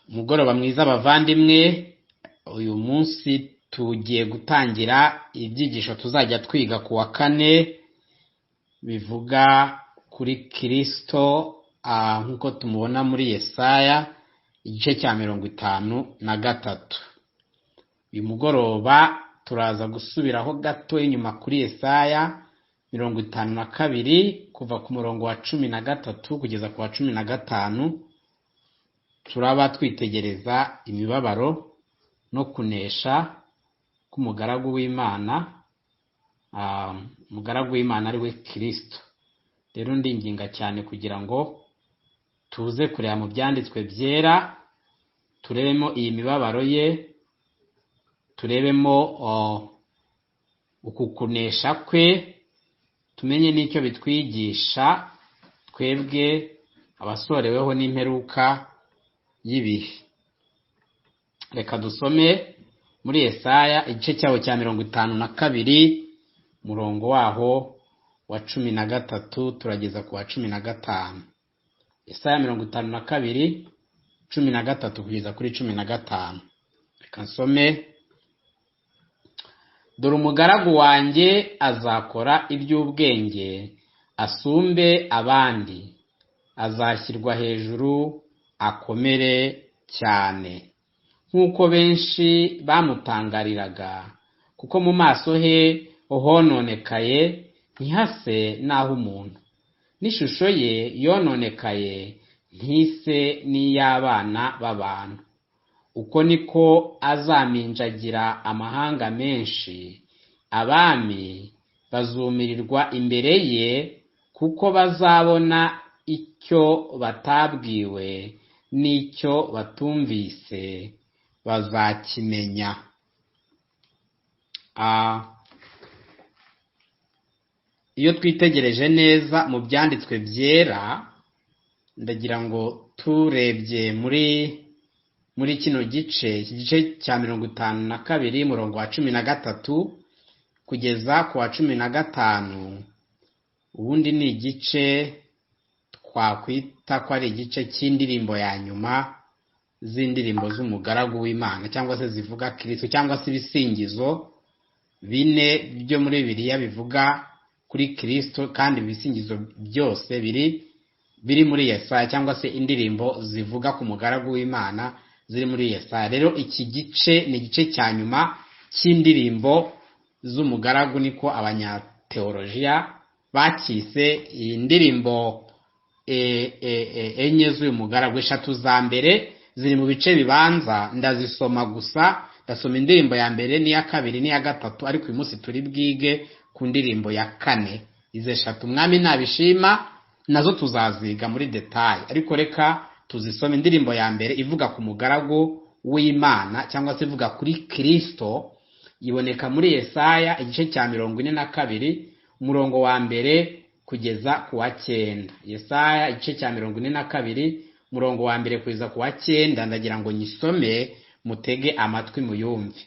Umugoroba mwiza bavandimwe, uyu munsi tugiye gutangira ibyigisho tuzajya twiga ku wa kane bivuga kuri Kristo nk'uko tumubona muri Yesaya igice cya 53. Uyu mugoroba turaza gusubiraho gato inyuma kuri Yesaya 52 kuva ku murongo wa 13 kugeza ku wa 15. Turaba twitegereza imibabaro no kunesha k'umugaragu w'Imana, umugaragu w'Imana ari we Kristo. Rero ndinginga cyane kugira ngo tuze kureba mu byanditswe byera, turebemo iyi mibabaro ye, turebemo uku kunesha kwe, tumenye n'icyo bitwigisha twebwe abasoreweho n'imperuka y'ibihe. Reka dusome muri Yesaya igice cyaho cya 52 murongo waho wa 13 turageza ku wa 15. Yesaya 52 13 kugeza kuri 15. Reka nsome. Dore umugaragu wanjye azakora iby'ubwenge, asumbe abandi, azashyirwa hejuru akomere cyane, nk'uko benshi bamutangariraga, kuko mu maso he hononekaye ntihase n'ah'umuntu, n'ishusho ye yononekaye ntise n'iy'abana b'abantu. Uko niko azaminjagira amahanga menshi, abami bazumirirwa imbere ye, kuko bazabona icyo batabwiwe n'icyo batumvise bazakimenya. Iyo twitegereje neza mu byanditswe byera, ndagira ngo turebye muri kino gice, iki gice cya 52 murongo wa 13 kugeza ku wa 15, ubundi ni igice twakwita ko ari igice cy'indirimbo ya nyuma z'indirimbo z'umugaragu w'Imana, cyangwa se zivuga Kristo, cyangwa se ibisingizo bine byo muri Bibiliya bivuga kuri Kristo, kandi ibisingizo byose biri muri Yesaya, cyangwa se indirimbo zivuga ku mugaragu w'Imana ziri muri Yesaya. Rero iki gice ni igice cya nyuma cy'indirimbo z'umugaragu, niko abanyateolojiya bakise iyi ndirimbo enye z'uyu mugaragu. Eshatu za mbere ziri mu bice bibanza, ndazisoma gusa, ndasoma indirimbo ya mbere n'iya kabiri n'iya gatatu, ariko uyu munsi turi bwige ku ndirimbo ya kane. Izi eshatu Umwami nabishima nazo tuzaziga muri detail, ariko reka tuzisome. Indirimbo ya mbere ivuga ku mugaragu w'Imana cyangwa se ivuga kuri Kristo iboneka muri Yesaya igice cya 42 umurongo wa mbere kugeza ku wa 9. Yesaya igice cya 42 umurongo wa mbere kugeza ku wa 9, ndagira ngo nyisome mutege amatwi muyumve.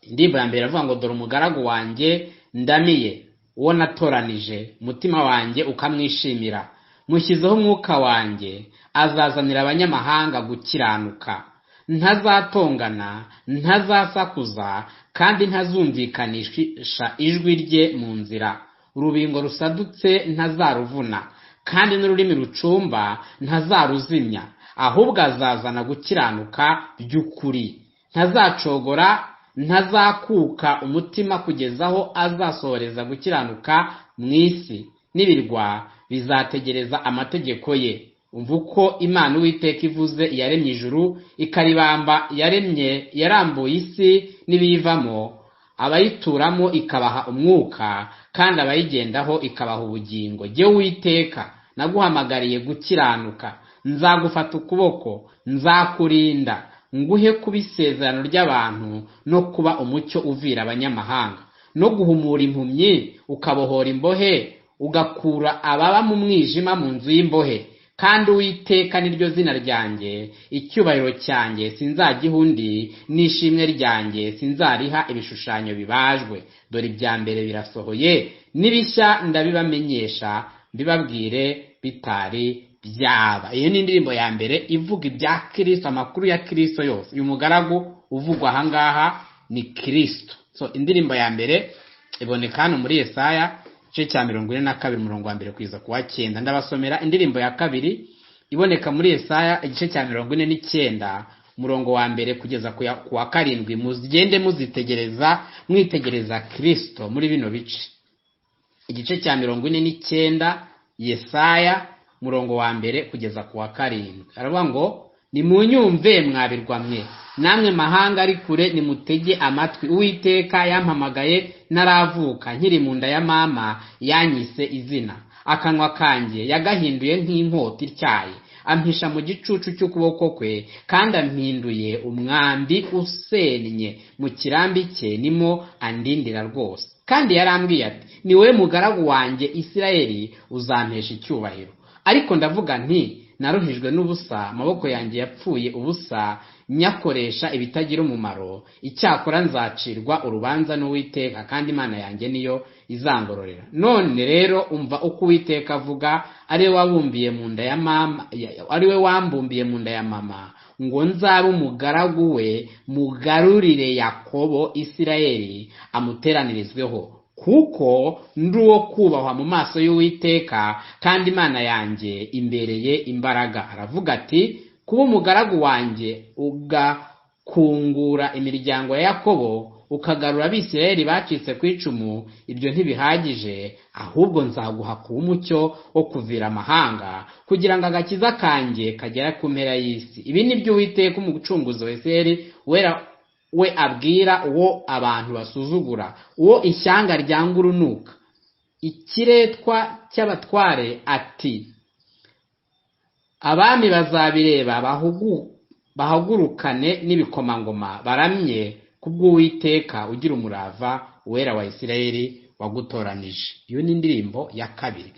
Indirimbo ya mbere iravuga ngo: dore umugaragu wanjye ndamiye, uwo natoranije, umutima wanjye ukamwishimira, mushyizeho umwuka wanjye, azazanira abanyamahanga gukiranuka, ntazatongana, ntazasakuza, kandi ntazumvikanisha ijwi rye mu nzira. Urubingo rusadutse ntazaruvuna, kandi n'ururimi rucumba ntazaruzimya, ahubwo azazana gukiranuka by'ukuri. Ntazacogora, ntazakuka umutima kugeza aho azasohoreza gukiranuka mu isi, n'ibirwa bizategereza amategeko ye. Umva uko Imana Uwiteka ivuze, yaremye ijuru ikaribamba, yaremye yarambuye isi n'ibiyivamo, abayituramo ikabaha umwuka, kandi abayigendaho ikabaha ubugingo. Jyewe Uwiteka naguhamagariye gukiranuka, nzagufata ukuboko, nzakurinda, nguhe kuba isezerano ry'abantu no kuba umucyo uvira abanyamahanga, no guhumura impumyi ukabohora imbohe, ugakura ababa mu mwijima mu nzu y'imbohe. Kandi Uwiteka niryo zina ryanjye, icyubahiro cyanjye sinzagiha undi, n'ishimwe ryanjye sinzariha ibishushanyo bibajwe. Dore ibya mbere birasohoye, n'ibishya ndabibamenyesha, mbibabwire bitari byaba. Iyo ni indirimbo ya mbere ivuga ibya Kristo, amakuru ya Kristo yose. Uyu mugaragu uvugwa aha ngaha ni Kristo. So indirimbo ya mbere iboneka hano muri Yesaya igice cya 42 umurongo wa 1 kugeza ku wa 9. Ndabasomera indirimbo ya kabiri iboneka muri Yesaya igice cya 49 umurongo wa 1 kugeza ku wa 7. Muzigende muzitegereza, mwitegereza Kristo muri bino bice. Igice cya 49 Yesaya murongo wa 1 kugeza ku wa 7. Aravuga ngo nimunyumve mwabirwa mwe, namwe mahanga ari kure nimutege amatwi. Uwiteka yampamagaye naravuka, nkiri mu nda ya mama yanyise izina. Akanwa kanjye yagahinduye nk'inkota ityaye, ampisha mu gicucu cy'ukuboko kwe, kandi ampinduye umwambi usennye, mu kirambi cye nimo andindira rwose. Kandi yarambwiye ati ni wowe mugaragu wanjye Isirayeli, uzampesha icyubahiro. Ariko ndavuga nti naruhijwe n'ubusa, amaboko yanjye yapfuye ubusa, nyakoresha ibitagira umumaro. Icyakora nzacirwa urubanza n'Uwiteka, kandi Imana yanjye niyo izangororera. None rero umva uko Uwiteka avuga, ari we wabumbiye mu nda ya mama, ari we wambumbiye mu nda ya mama, ngo nzabe umugaragu we, mugarurire Yakobo Isirayeli amuteranirizweho, kuko ndi uwo kubahwa mu maso y'Uwiteka, kandi Imana yanjye imbereye imbaraga. Aravuga ati kuba umugaragu wanjye ugakungura imiryango ya Yakobo, ukagarura Abisirayeli bacitse ku icumu, ibyo ntibihagije, ahubwo nzaguha kuba umucyo wo kuvira amahanga, kugira ngo agakiza kanjye kagera ku mpera y'isi. Ibi ni byo Uwiteka umucunguzi wa Isirayeli wera we abwira uwo abantu basuzugura, uwo ishyanga ryanga urunuka, ikiretwa cy'abatware, ati abami bazabireba bahagurukane n'ibikomangoma, baramye kubw'Uwiteka ugira umurava, uwera wa Isirayeli wagutoranije. Iyo ni indirimbo ya kabiri,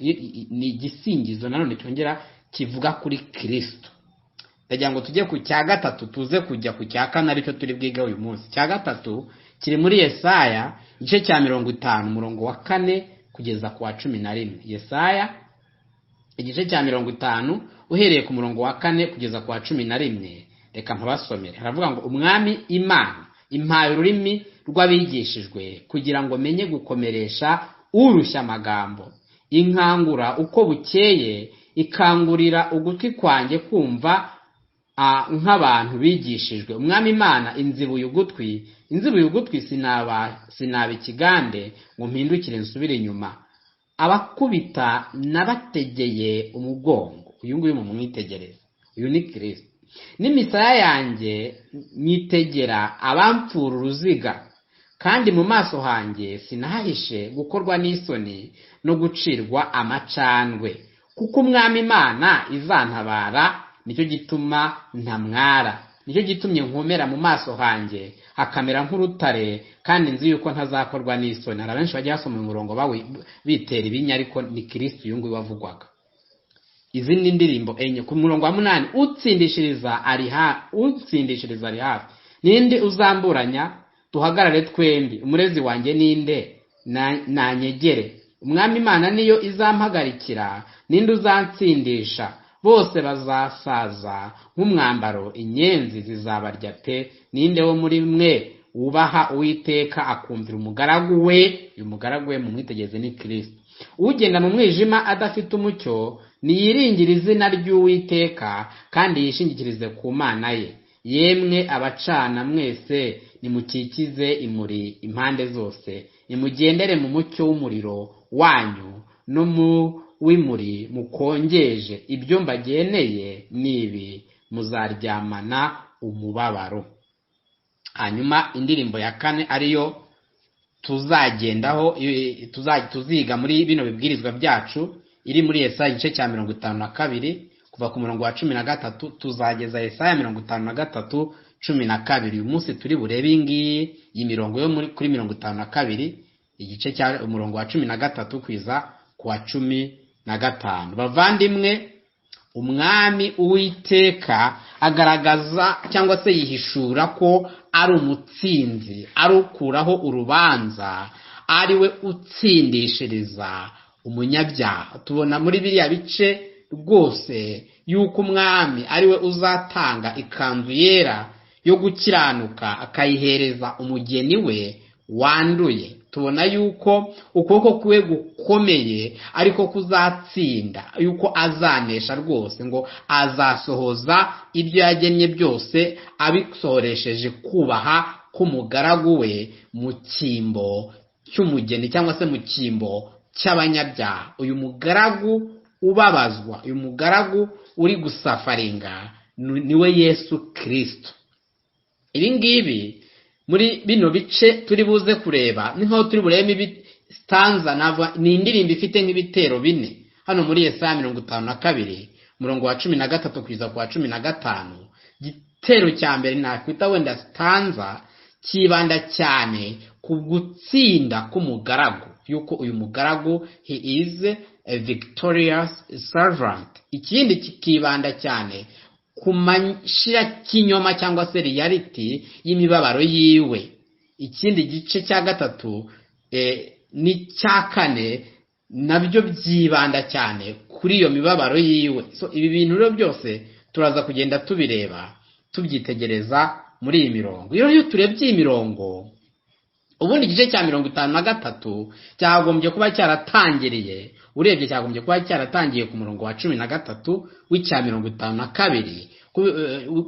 ni igisingizo nanone cyongera kivuga kuri Kristo. Ndagira ngo tujye ku cya gatatu, tuze kujya ku cya kane aricyo turi bwige uyu munsi. Cya gatatu kiri muri Yesaya igice cya 50 umurongo wa 4 kugeza ku wa 11. Yesaya igice cya 50 uhereye ku murongo wa 4 kugeza ku wa 11. Reka mpabasomere. Haravuga ngo Umwami Imana impaye ururimi rw'abigishijwe, kugira ngo menye gukomeresha urushya amagambo. Inkangura uko bukeye, ikangurira ugutwi kwanjye kumva nk'abantu bigishijwe. Umwami Imana inzibuye ugutwi, sinaba ikigande ngo mpindukire nsubire inyuma. Abakubita nabategeye umugongo. Uyu nguyu mumwitegereze, uyu ni Kristo. N'imisaya yanjye nyitegera abamfura uruziga, kandi mu maso hanjye sinahahishe gukorwa n'isoni no gucirwa amacandwe. Kuko Umwami Imana izantabara, nicyo gituma ntamwara, nicyo gitumye nkomera mu maso hanjye hakamera nk'urutare, kandi nzi yuko ntazakorwa n'isoni. Hari abenshi bajya basoma umurongo bitera ibinya, ariko ni Kristo uyu nguyu wavugwaga. Izi ni indirimbo enye. Ku murongo wa 8, utsindishiriza ari hafi, ninde uzamburanya duhagarare twembi? Umurezi wanjye ninde nanyegere? Umwami Imana niyo izampagarikira, ninde uzantsindisha? Bose bazasaza nk'umwambaro, inyenzi zizabarya pe. Ninde wo muri mwe wubaha Uwiteka akumvira umugaragu we? Uyu mugaragu we mumwitegeze ni Kristo. Ugenda mu mwijima adafite umucyo, niyiringire izina ry'Uwiteka, kandi yishingikirize ku Mana ye. Yemwe abacana mwese, nimukikize imuri impande zose, nimugendere mu mucyo w'umuriro wanyu no mu w'imuri mukongeje. Ibyo mbageneye nibi, muzaryamana umubabaro. Hanyuma indirimbo ya kane ariyo tuzagendaho, tuziga muri bino bibwirizwa byacu, iri muri Yesaya igice cya 52 kuva ku murongo wa 13 tuzageza Yesaya 53:12. Uyu munsi turi burebe iyi ngiyi y'imirongo yo kuri 52 igice cya umurongo wa 13 kwiza ku wa 15. Bavandimwe, Umwami Uwiteka agaragaza cyangwa se yihishura ko ari umutsinzi, ari ukuraho urubanza, ari we utsindishiriza umunyabyaha. Tubona muri biriya bice Rwose yuko umwami ariwe uzatanga ikanzu yera yo gukiranuka, akayihereza umugeni we wanduye. Tubona yuko ukuboko kwe gukomeye ariko kuzatsinda, yuko azanesha rwose, ngo azasohoza ibyo yagennye byose abisohoresheje kubaha k'umugaragu we mu cyimbo cy'umugeni, cyangwa se mu cyimbo cy'abanyabyaha. Uyu mugaragu ubabazwa, uyu mugaragu uri gusufferinga, niwe Yesu Kirisito. Ibi ngibi muri bino bice turi buze kureba ni nkaho turi burebe stanza, ni indirimbo ifite nk'ibitero bine. Hano muri Yesaya 52, umurongo wa 13 kugeza ku wa 15, igitero cya mbere nakwita wenda stanza kibanda cyane ku gutsinda k'umugaragu, yuko uyu mugaragu, he is a victorious servant. Ikindi kikibanda cyane ku mashirakinyoma cyangwa se reality y'imibabaro yiwe. Ikindi gice cya gatatu n'icya kane nabyo byibanda cyane kuri iyo mibabaro yiwe. So ibi bintu rero byose turaza kugenda tubireba, tubyitegereza muri iyi mirongo. Iyo turebye iyi mirongo, ubundi igice cya 53 cyagombye kuba cyaratangiriye, urebye cyagombye kuba cyaratangiye ku murongo wa 13 w'icya 52,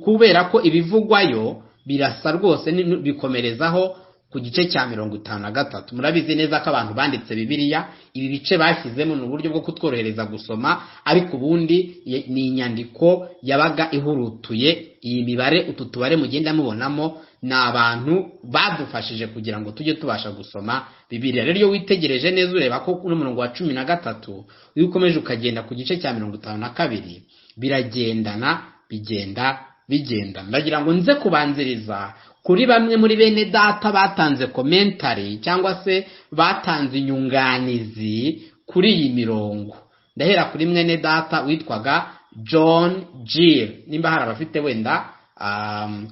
kubera ko ibivugwayo birasa rwose, bikomerezaho ku gice cya 53. Murabizi neza ko abantu banditse Bibiliya ibi bice bashyizemo ni uburyo bwo kutworohereza gusoma, ariko ubundi ni inyandiko yabaga ihurutuye. Iyi mibare, utu tubare mugenda mubonamo, ni abantu badufashije kugira ngo tujye tubasha gusoma Bibiliya. Rero iyo witegereje neza, ureba ko n'umurongo wa 13, iyo ukomeje ukagenda ku gice cya 52, biragendana, bigenda bigenda. Ndagira ngo nze kubanziriza kuri bamwe muri bene data batanze commentary cyangwa se batanze inyunganizi kuri iyi mirongo. Ndahera kuri mwene data witwaga John Gill. Nimba hari abafite wenda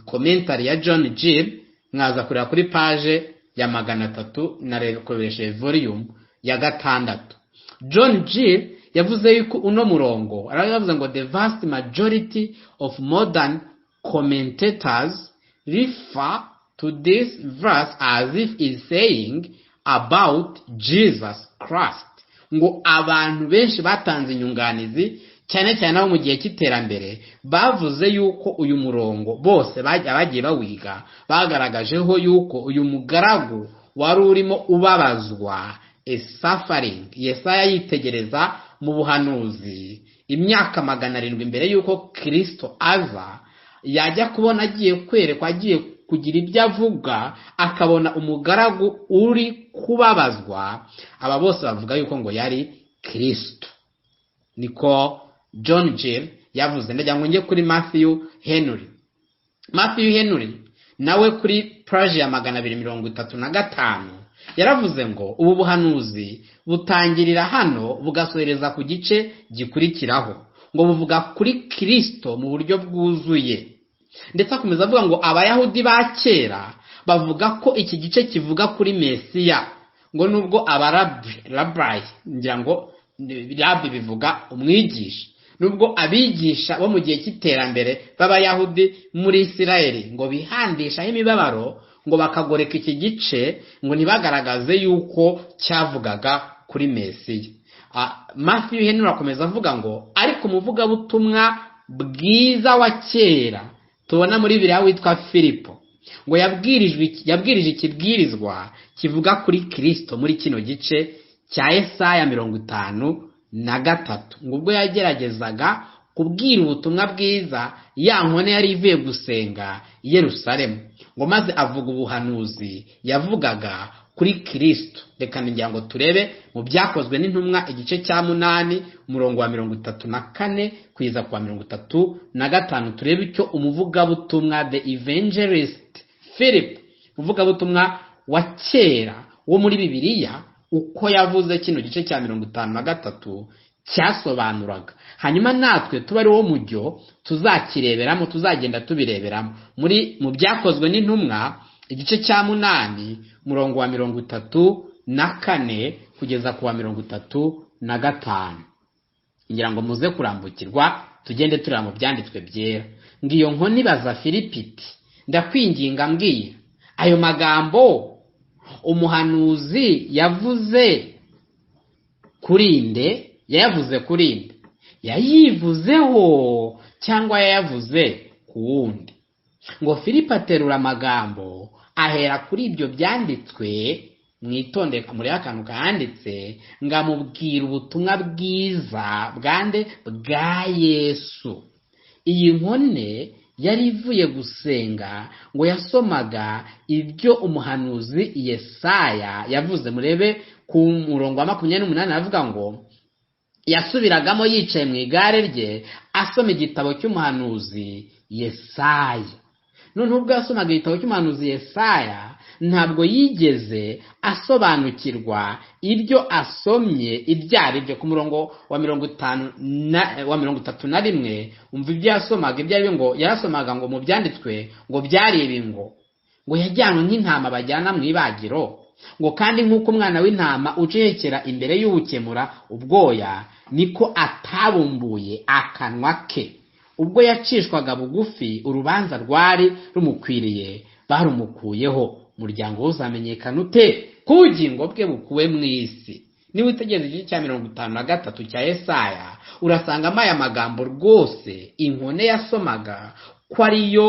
commentary ya John Gill, mwaza kureba kuri page ya 300, narekoresheje volume ya 6. John Gill yavuze yuko uno murongo, aravuze ngo: "The vast majority of modern commentators refer to this verse as if is saying about Jesus Christ." Ngo abantu benshi batanze inyunganizi, cyane cyane abo mu gihe cy'iterambere, bavuze yuko uyu murongo bose bagiye bawiga bagaragajeho yuko uyu mugaragu wari urimo ubabazwa, a suffering, Yesaya yitegereza mu buhanuzi imyaka 700 mbere y'uko Kirisito aza, yajya kubona agiye kwerekwa, agiye kugira ibyo avuga, akabona umugaragu uri kubabazwa, aba bose bavuga yuko ngo yari Kirisito. Niko John Gill yavuze. Ndagira ngo njye kuri Matthew Henry. Matthew Henry nawe kuri page ya 235 yaravuze ngo ubu buhanuzi butangirira hano bugasohereza ku gice gikurikiraho, ngo buvuga kuri Kirisito mu buryo bwuzuye. Ndetse akomeza avuga ngo Abayahudi ba kera bavuga ko iki gice kivuga kuri Mesiya, ngo nubwo abarabi, rabayi, ngira ngo rabi bivuga umwigisha, nubwo abigisha bo mu gihe cy'iterambere b'Abayahudi muri Isirayeli ngo bihandishaho imibabaro, ngo bakagoreka iki gice, ngo ntibagaragaze yuko cyavugaga kuri Mesiya. Matthew Henry akomeza avuga ngo ariko umuvugabutumwa bwiza wa kera tubona muri Bibiliya witwa Filipo, ngo yabwirije ikibwirizwa kivuga kuri Kirisito muri kino gice cya Esaya 53, ngo ubwo yageragezaga kubwira ubutumwa bwiza ya nkone yari ivuye gusenga i Yerusalemu, ngo maze avuga ubuhanuzi yavugaga kuri Kirisito. Reka ngira ngo turebe mu Byakozwe n'Intumwa, igice cya 8, umurongo wa 34 kugeza ku wa 35, turebe icyo umuvugabutumwa, the evangelist Philip, umuvugabutumwa wa kera wo muri Bibiliya, uko yavuze kino gice cya 53 cyasobanuraga, hanyuma natwe tuba ari wo mujyo tuzakireberamo, tuzagenda tubireberamo. Muri mu Byakozwe n'Intumwa, igice cya 8, umurongo wa 34 kugeza ku wa 35. Ngira ngo muze kurambukirwa, tugende tureba mu byanditswe byera. Ngo iyo nkone ibaza Filipo iti: "Ndakwinginga, mbwira, ayo magambo umuhanuzi yavuze kuri nde? Yayavuze kuri nde? Yayivuzeho cyangwa yayavuze ku wundi?" Ngo Filipo aterura amagambo ahera kuri ibyo byanditswe. Mwitonde muri akantu kanditse ngo amubwira ubutumwa bwiza bwande? Bwa Yesu. Iyi nkone yari ivuye gusenga, ngo yasomaga ibyo umuhanuzi Yesaya yavuze. Murebe ku murongo wa 28, aravuga ngo yasubiragamo yicaye mu igare rye, asoma igitabo cy'umuhanuzi Yesaya. Noneho ubwo yasomaga igitabo cy'umuhanuzi Yesaya, ntabwo yigeze asobanukirwa ibyo asomye ibyo ari byo. Ku murongo wa 50 na wa 31, umva ibyo yasomaga ibyo ari byo. Ngo yarasomaga ngo mu byanditswe ngo byari ibi, ngo yajyanwe nk'intama bajyana mu ibagiro, ngo kandi nk'uko umwana w'intama ucecekera imbere y'uwukemura ubwoya, niko atabumbuye akanwa ke. Ubwo yacishwaga bugufi, urubanza rwari rumukwiriye barumukuyeho. Umuryango we uzamenyekana ute, ko ubugingo bwe bukuwe mu isi? Niba utegereza igice cya 53 cya Yesaya, urasangamo aya magambo rwose inkone yasomaga ko ariyo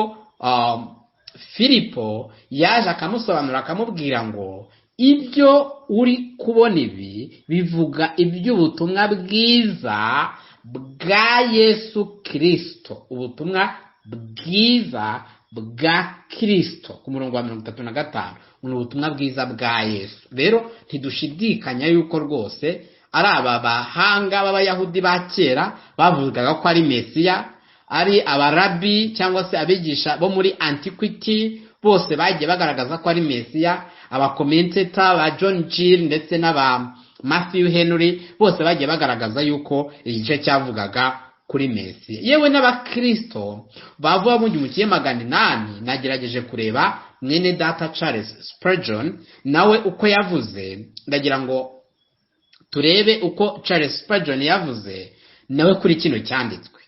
Filipo yaje akamusobanura, akamubwira ngo ibyo uri kubona ibi bivuga iby'ubutumwa bwiza bwa Yesu Kirisito, ubutumwa bwiza bwa Kirisito. Ku murongo wa 35, ni ubutumwa bwiza bwa Yesu. Rero ntidushidikanya yuko rwose ari aba bahanga b'Abayahudi ba kera bavugaga ko ari Mesiya, ari abarabi cyangwa se abigisha bo muri antiquity bose bagiye bagaragaza ko ari Mesiya, aba commentator ba John Gill ndetse n'aba Matthew Henry bose bagiye bagaragaza yuko igice cyavugaga kuri Mesiya. Yewe n'Abakristo bavuga mu 1800, nagerageje kureba mwene data Charles Spurgeon nawe uko yavuze. Ndagira ngo turebe uko Charles Spurgeon yavuze nawe kuri kino cyanditswe.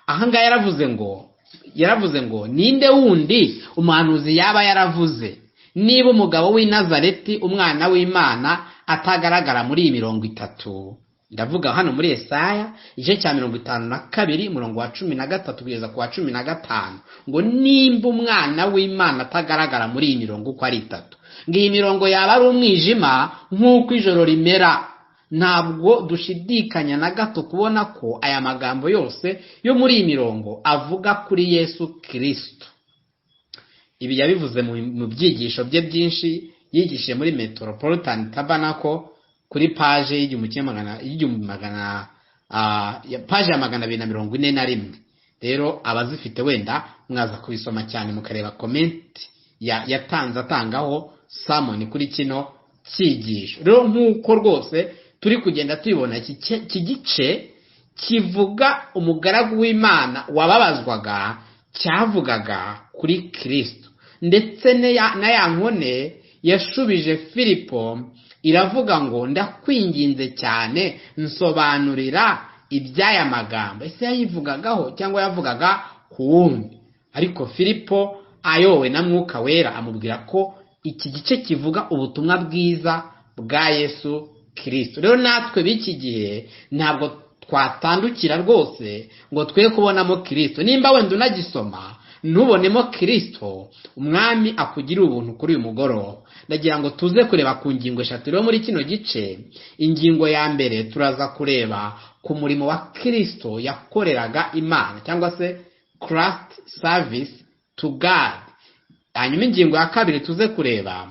Ahangaha yaravuze ngo ninde wundi umuhanuzi yaba yaravuze niba umugabo w'i Nazareti, umwana w'Imana, atagaragara muri iyi mirongo itatu? Ndavuga hano muri Yesaya igice cya 52, umurongo wa 13 kugeza ku wa 15. Ngo nimba umwana w'Imana atagaragara muri iyi mirongo uko ari itatu, ngo iyi mirongo yaba ari umwijima nk'uko ijoro rimera. Ntabwo dushidikanya na gato kubona ko aya magambo yose yo muri iyi mirongo avuga kuri Yesu Kirisito. Ibi yabivuze mu byigisho bye byinshi yigishije muri Metropolitan Tabernacle, kuri page y'igihumbi kimwe magana y'igihumbi magana page ya 241. Rero abazifite wenda mwaza kubisoma cyane, mukareba comment yatanze atangaho sermon kuri kino cyigisho. Rero nk'uko rwose turi kugenda tubibona, iki gice kivuga umugaragu w'Imana wababazwaga, cyavugaga kuri Kirisito. Ndetse na ya nkone yashubije Filipo iravuga ngo: "Ndakwinginze cyane, nsobanurira iby'aya magambo. Ese yayivugagaho cyangwa yavugaga ku wundi?" Ariko Filipo ayowe na Mwuka Wera amubwira ko iki gice kivuga ubutumwa bwiza bwa Yesu Kirisito. Rero natwe b'iki gihe ntabwo twatandukira rwose ngo twe kubonamo Kirisito. Nimba wenda unagisoma ntubonemo Kirisito, Umwami akugirire ubuntu kuri uyu mugoroba. Ndagira ngo tuze kureba ku ngingo eshatu rero muri kino gice. Ingingo ya mbere, turaza kureba ku murimo wa Kirisito yakoreraga Imana, cyangwa se Christ service to God. Hanyuma ingingo ya kabiri, tuze kureba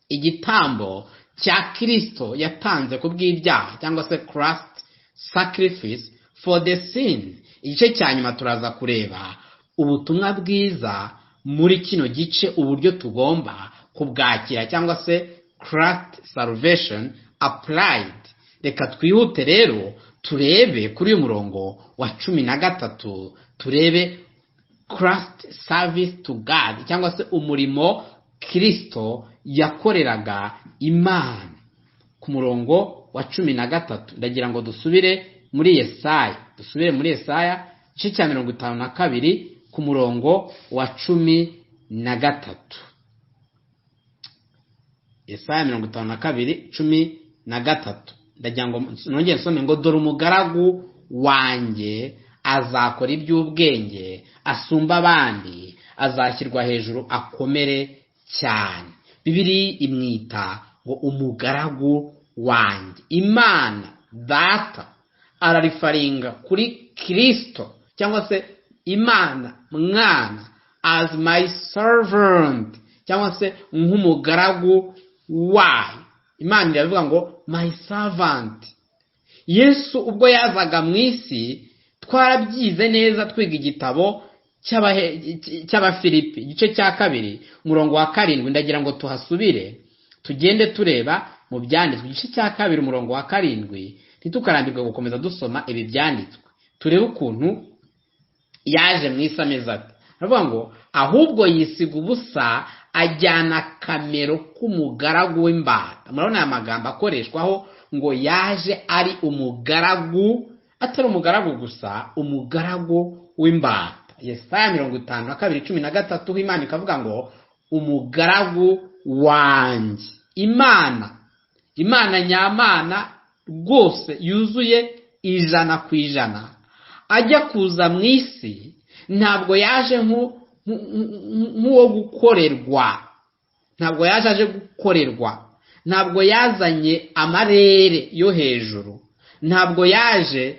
igitambo cya Kirisito yatanze ku bw'ibyaha, cyangwa se Christ sacrifice for the sin. Igice cya nyuma, turaza kureba ubutumwa bwiza muri kino gice, uburyo tugomba kubwakira, cyangwa se Christ salvation applied. Reka twihute rero turebe kuri uyu murongo wa 13, turebe Christ service to God, cyangwa se umurimo Kirisito yakoreraga Imana, ku murongo wa 13. Ndagira ngo dusubire muri Yesaya, dusubire muri Yesaya igice cya 52 ku murongo wa 13. Yesaya 52 13. Ndagira ngo nongere nsome ngo dore umugaragu wanjye azakora iby'ubwenge, asumba abandi, azashyirwa hejuru akomere cyane. Bibiliya imwita ngo umugaragu wanjye. Imana Data ararifaringa kuri Kristo, cyangwa se Imana Mwana, as my servant, cyangwa se nk'umugaragu wayo. Imana iravuga ngo my servant. Yesu ubwo yazaga mu isi, twarabyize neza twiga igitabo cy'Abafilipi igice cya 2 umurongo wa 7. Ndagira ngo tuhasubire tugende tureba mu byanditswe. Igice cya 2 umurongo wa 7, ntitukarambirwe gukomeza dusoma ibi byanditswe, turebe ukuntu yaje mu isi ameze ate. Aravuga ngo ahubwo yisiga ubusa ajyana akamero k'umugaragu w'imbata. Murabona aya magambo akoreshwaho ngo yaje ari umugaragu, atari umugaragu gusa, umugaragu w'imbata. Yesaya 52 13, Imana ikavuga ngo umugaragu wanjye. Imana nyamana rwose yuzuye 100%, ajya kuza mu isi ntabwo yaje nk'uwo gukorerwa, ntabwo yaje aje gukorerwa, ntabwo yazanye amarere yo hejuru, ntabwo yaje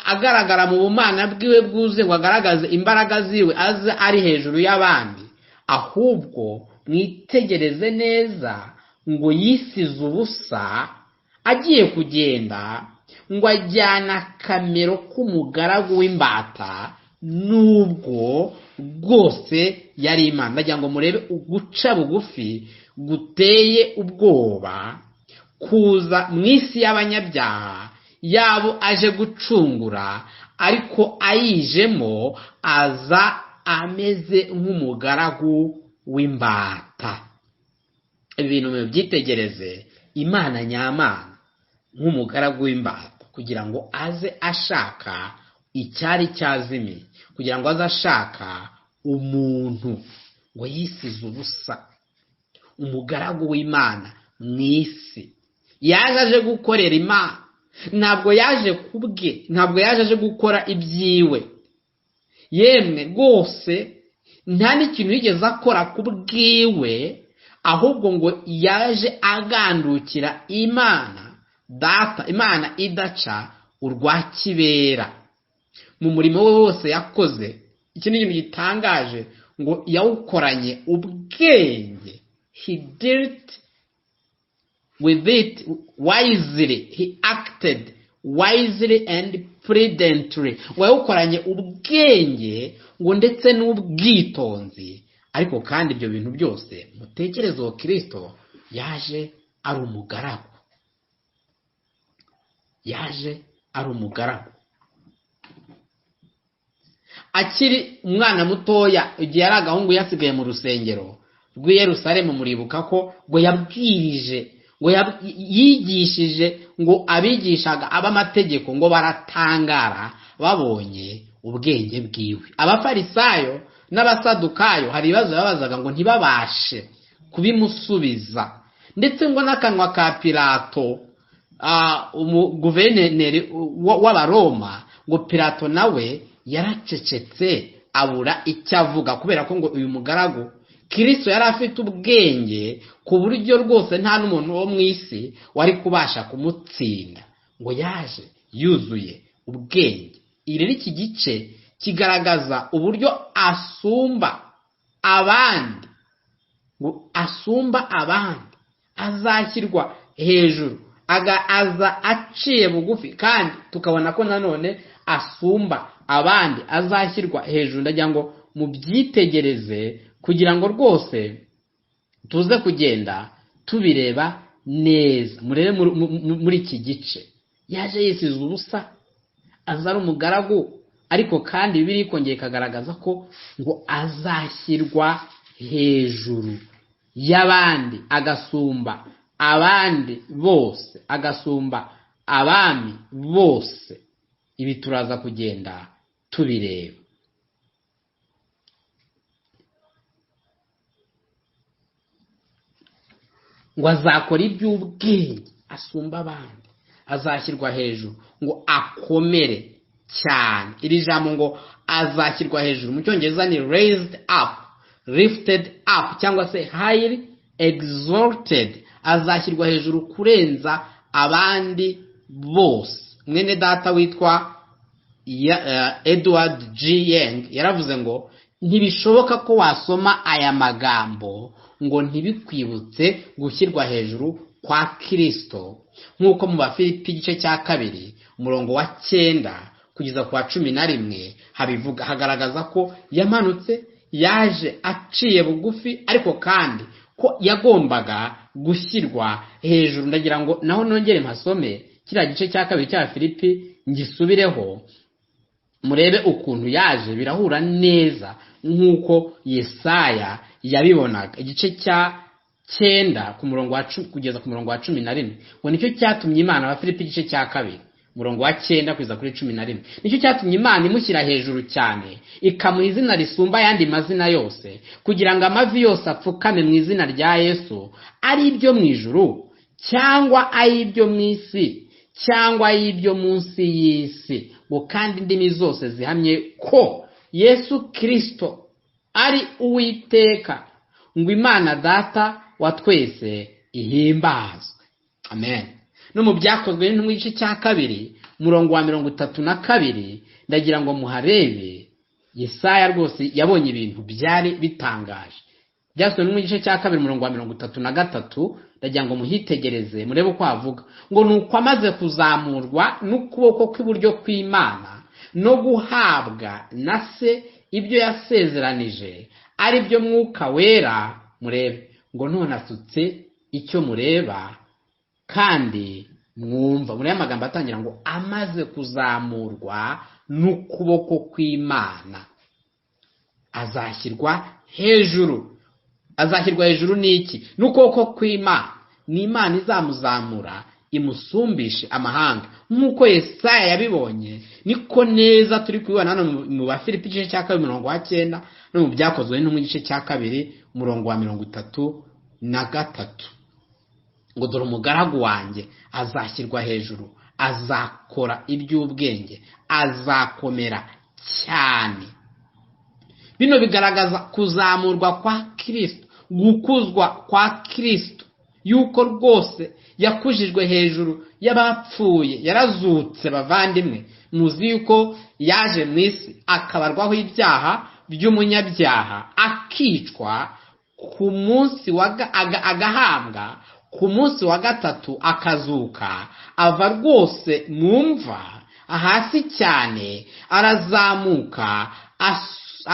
agaragara mu bumana bwiwe bwuzuye ngo agaragaze imbaraga ziwe aze ari hejuru y'abandi, ahubwo mwitegereze neza ngo yisize ubusa agiye kugenda ngo ajyana akamero k'umugaragu w'imbata, nubwo rwose yari Imana. Ndagira ngo murebe uguca bugufi guteye ubwoba kuza mu isi y'abanyabyaha, yabo aje gucungura, ariko ayijemo aza ameze nk'umugaragu w'imbata. Ibintu mubyitegereze, Imana nyamana nk'umugaragu w'imbata, kugira ngo aze ashaka icyari cyazimiye, kugira ngo aze ashaka umuntu ngo yisize ubusa, umugaragu w'Imana mu isi. Yaje aje gukorera Imana, ntabwo yaje kubwe, ntabwo yaje aje gukora ibyiwe. Yemwe rwose nta n'ikintu yigeze akora kubwiwe, ahubwo ngo yaje agandukira Imana Data, Imana idaca urwa kibera. Mu murimo we wose yakoze, iki ni ikintu gitangaje, ngo yawukoranye ubwenge. He dealt with it wisely, he acted wisely and prudently. Ngo yawukoranye ubwenge ngo ndetse n'ubwitonzi. Ariko kandi ibyo bintu byose mutekereze, uwo Kristo yaje ari umugaragu, yaje ari umugaragu akiri umwana mutoya. Igihe yari agahungu yasigaye mu rusengero rw'i Yerusalemu, muribuka ko ngo yabwirije, ngo yigishije, ngo abigishaga ab'amategeko ngo baratangara babonye ubwenge bwiwe. Abafarisayo n'abasadukayo hari ibibazo babazaga ngo ntibabashe kubimusubiza, ndetse ngo n'akanwa ka Pilato, umuguverineri w'Abaroma, ngo Pilato nawe yaracecetse abura icyo avuga, kubera ko ngo uyu mugaragu Kristo yari afite ubwenge ku buryo rwose nta n'umuntu wo mu isi wari kubasha kumutsinda. Ngo yaje yuzuye ubwenge. Iri iki gice kigaragaza uburyo asumba abandi, ngo asumba abandi, azashyirwa hejuru, aza aciye bugufi, kandi tukabona ko nanone asumba abandi, azashyirwa hejuru. Ndagira ngo mubyitegereze kugira ngo rwose tuze kugenda tubireba neza. Murebe muri iki gice, yaje yisize ubusa, aza ari umugaragu, ariko kandi Bibiliya ikongera ikagaragaza ko ngo azashyirwa hejuru y'abandi, agasumba abandi bose, agasumba abami bose. Ibi turaza kugenda tubireba. Ngo azakora iby'ubwenge asumba abandi, azashyirwa hejuru ngo akomere cyane. Iri jambo ngo azashyirwa hejuru mu cyongereza ni raised up, lifted up, cyangwa se highly exalted. Azashyirwa hejuru kurenza abandi bose. Mwene data witwa Edward G. Young yaravuze ngo ntibishoboka ko wasoma aya magambo ngo ntibikwibutse gushyirwa hejuru kwa Kristo, nk'uko mu Bafilipi igice cya 2 umurongo wa 9 kugeza ku wa 11 habivuga. Hagaragaza ko yamanutse, yaje aciye bugufi, ariko kandi ko yagombaga gushyirwa hejuru. Ndagira ngo naho nongere mpasome kiriya gice cya 2 cya Filipi, ngisubireho murebe ukuntu yaje, birahura neza nk'uko Yesaya yabibonaga. Igice cya 9 ku murongo wa 10 kugeza ku murongo wa 11, ngo nicyo cyatumye Imana, Abafilipi igice cya 2 umurongo wa 9 kugeza kuri 11, nicyo cyatumye Imana imushyira hejuru cyane, ikamuha izina risumba ayandi mazina yose, kugira ngo amavi yose apfukame mu izina rya Yesu, ari ibyo mu ijuru cyangwa ari ibyo mu isi cyangwa ari ibyo munsi y'isi, ngo kandi indimi zose zihamye ko Yesu Kristo ari Uwiteka, ngo Imana Data wa twese ihimbazwe. Amen. No mu Byakozwe n'Intumwa igice cya 2 umurongo wa 32, ndagira ngo muharebe. Yesaya rwose yabonye ibintu byari bitangaje. Byakozwe n'Intumwa igice cya 2 umurongo wa 33, ndagira ngo muhitegereze murebe uko avuga ngo nuko amaze kuzamurwa n'ukuboko kw'iburyo kw'Imana no guhabwa na se ibyo yasezeranije ari byo Mwuka Wera, murebe ngo none asutse icyo mureba kandi mwumva. Muri aya magambo atangira ngo amaze kuzamurwa n'ukuboko kw'Imana azashyirwa hejuru. Azashyirwa hejuru n'iki? N'ukuboko kw'Imana. Ni Imana izamuzamura imusumbishe amahanga, nk'uko Yesaya yabibonye. Niko neza turi kubibona hano mu Bafilipi igice cya 2 umurongo wa 9, no mu Byakozwe n'Intumwa igice cya 2 umurongo wa 33, ngo dore umugaragu wanjye azashyirwa hejuru, azakora iby'ubwenge, azakomera cyane. Bino bigaragaza kuzamurwa kwa Kristo, gukuzwa kwa Kristo, yuko rwose yakujijwe hejuru y'abapfuye, yarazutse. Bavandimwe, muzi yuko yaje mu isi akabarwaho ibyaha by'umunyabyaha, akicwa ku munsi wa agahambwa, ku munsi wa 3 akazuka, ava rwose mu mva hasi cyane, arazamuka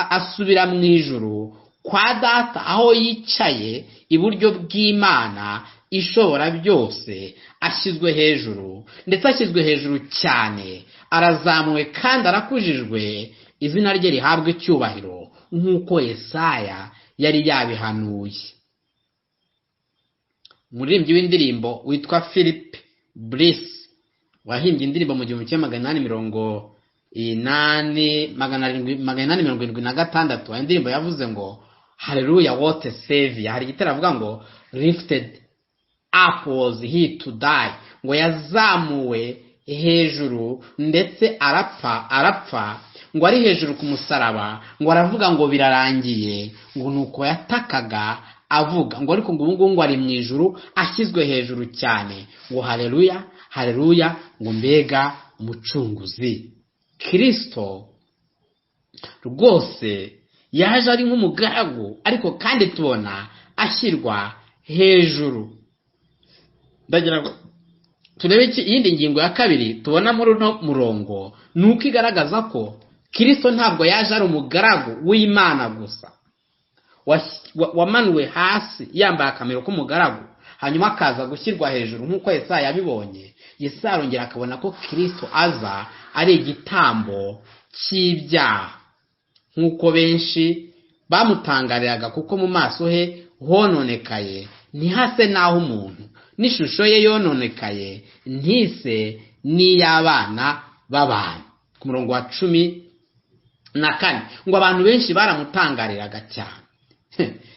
asubira mu ijuru kwa Data, aho yicaye iburyo bw'Imana ishobora byose. Ashyizwe hejuru, ndetse ashyizwe hejuru cyane, arazamuwe kandi arakujijwe, izina rye rihabwa icyubahiro nk'uko Yesaya yari yabihanuye. Umuririmbyi w'indirimbo witwa Philip Bliss wahimbye indirimbo mu 1876, indirimbo yavuze ngo Hallelujah what a savior. Hari igitero avuga ngo lifted up was he to die, ngo yazamuwe hejuru ndetse arapfa, ngo ari hejuru ku musaraba, ngo aravuga ngo birarangiye, ngo nuko yatakaga avuga ngo ariko ngo ubu ngo ari mu ijuru ashyizwe hejuru cyane, ngo haleluya haleluya, ngo mbega umucunguzi. Kristo rwose yaje ari nk'umugaragu, ariko kandi tubona ashyirwa hejuru. Ndagira ngo turebe iyindi ngingo ya 2 tubona muri uno murongo, nuko igaragaza ko Kristo ntabwo yaje ari umugaragu w'Imana gusa wamanuwe hasi yambaye akamero k'umugaragu, hanyuma akaza gushyirwa hejuru nk'uko Yesaya yabibonye. Yesaya arongera akabona ko Kristo aza ari igitambo cy'ibyaha, nk'uko benshi bamutangariraga kuko mu maso he hononekaye ntihase naho umuntu, N'ishusho ye yononekaye ntise n'iy'abana b'abantu. Ku murongo wa 14 ngo abantu benshi baramutangariraga cyane.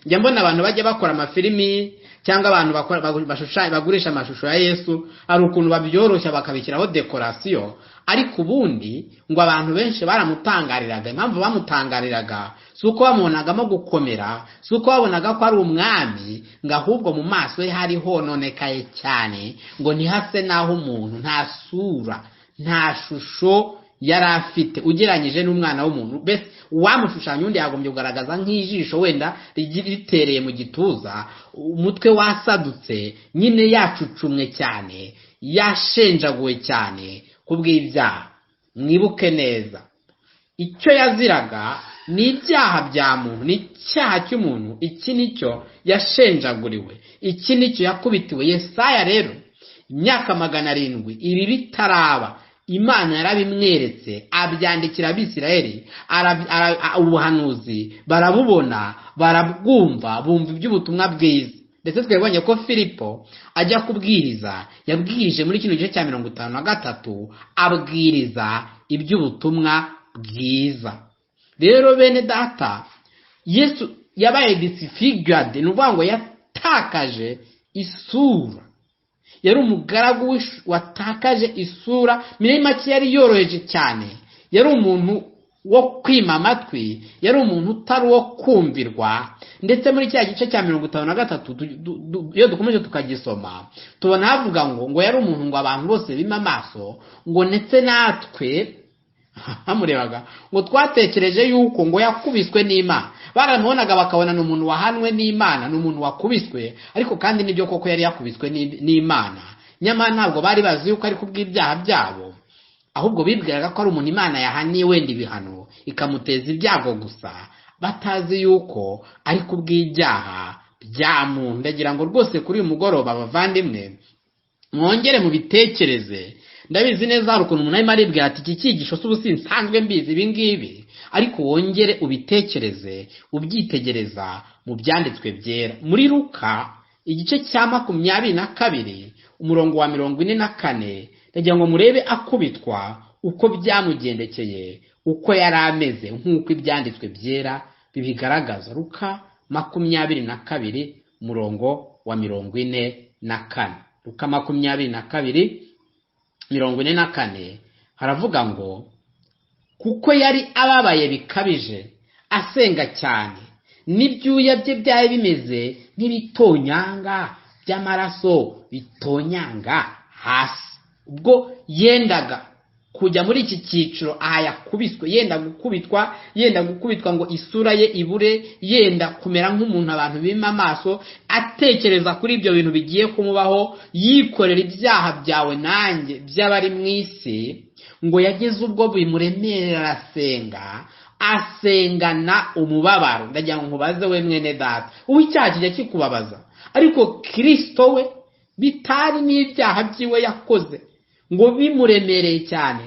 Njya mbona abantu bajya bakora amafilimi cyangwa abantu bashushanya, bagurisha amashusho ya Yesu, hari ukuntu babyoroshya bakabishyiraho dekorasiyo, ariko ubundi ngo abantu benshi baramutangariraga. Impamvu bamutangariraga si uko bamubonagamo gukomera, si uko babonaga ko ari umwami, ngo ahubwo mu maso ye hari hononekaye cyane, ngo ntihase n'aho umuntu, nta sura, nta shusho yari afite ugereranyije n'umwana w'umuntu. Mbese uwamushushanya undi yagombye kugaragaza nk'ijisho wenda ritereye mu gituza, umutwe wasadutse nyine, yacucumwe cyane, yashenjaguwe cyane kubw'ibyaha. Mwibuke neza icyo yaziraga ni ibyaha bya muntu, ni icyaha cy'umuntu. Iki nicyo yashenjaguriwe, iki nicyo yakubitiwe. Yesaya rero imyaka 700 ibi bitaraba, Imana yarabimweretse, abyandikira Abisirayeli, ubuhanuzi barabubona, barabwumva, bumva iby'ubutumwa bwiza. Ndetse twebonye ko Filipo ajya kubwiriza, yabwirije muri kino gice cya 53, abwiriza iby'ubutumwa bwiza. Rero bene data, Yesu yabaye disfigured, ni ukuvuga ngo yatakaje isura. Yari umugaragu watakaje isura, muri make yari yoroheje cyane, yari umuntu wo kwima amatwi, yari umuntu utari uwo kumvirwa. Ndetse muri cya gice cya 53, iyo dukomeje tukagisoma, tubona havuga ngo yari umuntu ngo abantu bose bima amaso, ngo ndetse natwe bamurebaga ngo twatekereje yuko ngo yakubiswe n'Imana. Baramubonaga bakabona ni umuntu wahanwe n'Imana, ni umuntu wakubiswe, ariko kandi nibyo koko yari yakubiswe n'Imana. Nyamara ntabwo bari bazi yuko ari kubw'ibyaha byabo, ahubwo bibwiraga ko ari umuntu Imana yahaniye wenda ibihano ikamuteza ibyago gusa, batazi yuko ari kubw'ibyaha bya muntu. Ndagira ngo rwose kuri uyu mugoroba abavandimwe mwongere mubitekereze. Ndabizi neza hari ukuntu umuntu arimo aribwira ati iki cyigisho se ubu sinsanzwe mbizi ibi ngibi, ariko wongere ubitekereze ubyitegereza mu byanditswe byera. Muri Luka igice cya 22 umurongo wa 44, ndagira ngo murebe akubitwa uko byamugendekeye, uko yari ameze nk'uko ibyanditswe byera bibigaragaza. Luka 22 umurongo wa 44. Luka 22 44 haravuga ngo kuko yari ababaye bikabije, asenga cyane, n'ibyuya bye byari bimeze nk'ibitonyanga by'amaraso bitonyanga hasi. Ubwo yendaga kujya muri iki cyiciro, aha yakubiswe, yenda gukubitwa, yenda gukubitwa ngo isura ye ibure, yenda kumera nk'umuntu abantu bima amaso, atekereza kuri ibyo bintu bigiye kumubaho, yikorera ibyaha byawe nanjye by'abari mu isi, ngo yageze ubwo bimuremerera arasenga, asengana umubabaro. Ndagira ngo nkubaze we mwene data, ubu icyaha kijya kikubabaza, ariko Kristo we bitari n'ibyaha byiwe yakoze ngo bimuremereye cyane,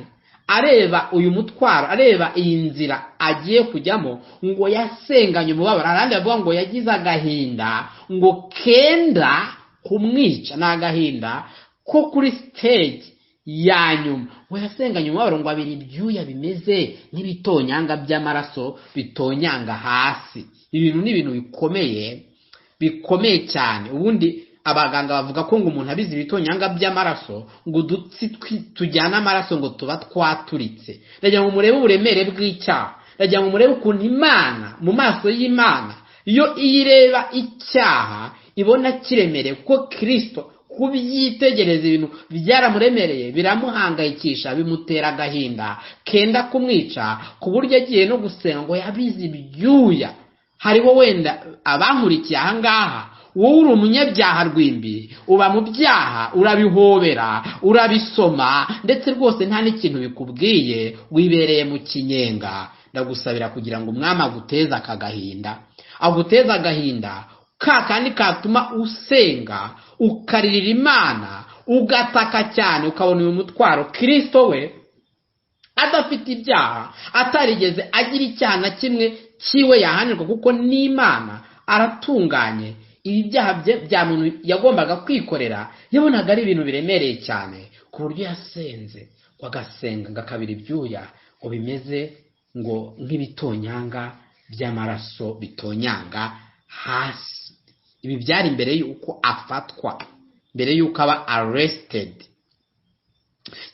areba uyu mutwaro, areba iyi nzira agiye kujyamo, ngo yasenganye umubabaro. Arandi avuga ngo yagize agahinda ngo kenda kumwica, ni agahinda ko kuri stage ya nyuma, ngo yasenganye umubabaro ngo abira ibyuya bimeze nk'ibitonyanga by'amaraso bitonyanga hasi. Ibintu ni ibintu bikomeye, bikomeye cyane. Ubundi abaganga bavuga ko ngo umuntu abize ibitonyanga by'amaraso, ngo udutsi tujyana amaraso ngo tuba twaturitse. Ndagira ngo murebe uburemere bw'icyaha, ndagira ngo murebe ukuntu Imana mu maso y'Imana iyo ireba icyaha ibona kiremereye, kuko Kristo kubyitegereza ibintu byaramuremereye, biramuhangayikisha, bimutera agahinda kenda kumwica, ku buryo agiye no gusenga ngo yabize ibyuya. Hariho wenda abankurikiye aha ngaha, wowe uri umunyabyaha rwimbi, uba mu byaha, urabihobera, urabisoma, ndetse rwose nta n'ikintu bikubwiye, wibereye mu kinyenga. Ndagusabira kugira ngo umwami aguteze aka gahinda, aguteze agahinda ka kandi katuma usenga, ukaririra Imana, ugataka cyane, ukabona uyu mutwaro. Kristo we adafite ibyaha, atarigeze agira icyaha na kimwe cyiwe yahanirwa, kuko n'Imana aratunganye. Ibi byaha bya muntu yagombaga kwikorera yabonaga ari ibintu biremereye cyane, ku buryo yasenze ngo agasenga ngo akabira ibyuya ngo bimeze ngo nk'ibitonyanga by'amaraso bitonyanga hasi. Ibi byari mbere y'uko afatwa, mbere y'uko aba arrested.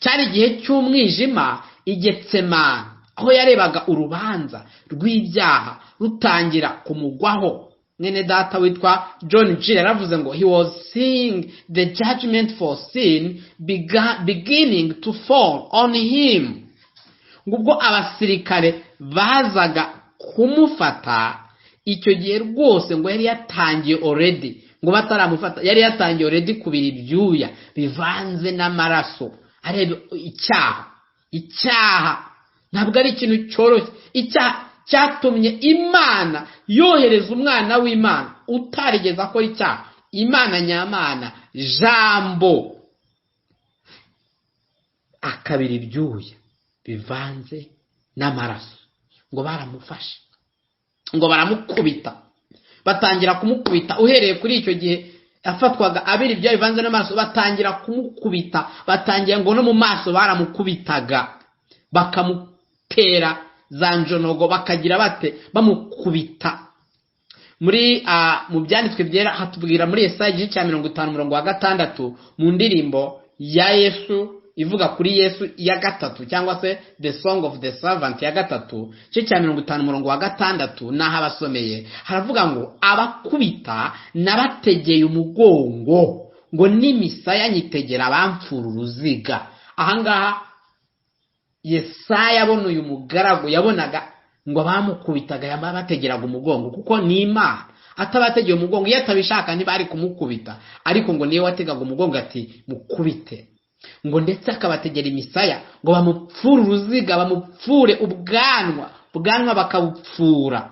Cyari igihe cy'umwijima i Getsemani, aho yarebaga urubanza rw'ibyaha rutangira kumugwaho. Mwene data witwa John Gill yaravuze ngo he was seeing the judgment for sin beginning to fall on him. Ngo ubwo abasirikare bazaga kumufata icyo gihe rwose ngo yari yatangiye already, ngo bataramufata yari yatangiye already kubira ibyuya bivanze n'amaraso, areba icyaha. Icyaha ntabwo ari ikintu cyoroshye. Icyaha cyatumye Imana yohereza umwana w'Imana utarigeze akora icyaha, Imana nyamana, Jambo, akabira ibyuya bivanze n'amaraso. Ngo baramufashe, ngo baramukubita, batangira kumukubita uhereye kuri icyo gihe yafatwaga abira ibyuya bivanze n'amaraso, batangira kumukubita, batangira ngo no mu maso baramukubitaga, bakamutera za njonogo, bakagira bate, bamukubita. Muri mu byanditswe byera hatubwira muri Yesaya igice cya 50 umurongo wa 6, mu ndirimbo ya Yesu ivuga kuri Yesu ya 3, cyangwa se the song of the servant ya 3, igice cya 50 umurongo wa 6, naho abasomeye haravuga ngo abakubita nabategeye umugongo, ngo n'imisaya nyitegera abamfura uruziga. Ahangaha Yesaya abona uyu mugaragu, yabonaga ngo abamukubitaga yabategeraga umugongo, kuko ni Imana atabategeye umugongo, iyo atabishaka ntibari kumukubita, ariko ngo niwe wategaga umugongo ati mukubite, ngo ndetse akabategera imisaya ngo bamupfure uruziga, bamupfure ubwanwa, ubwanwa bakabupfura,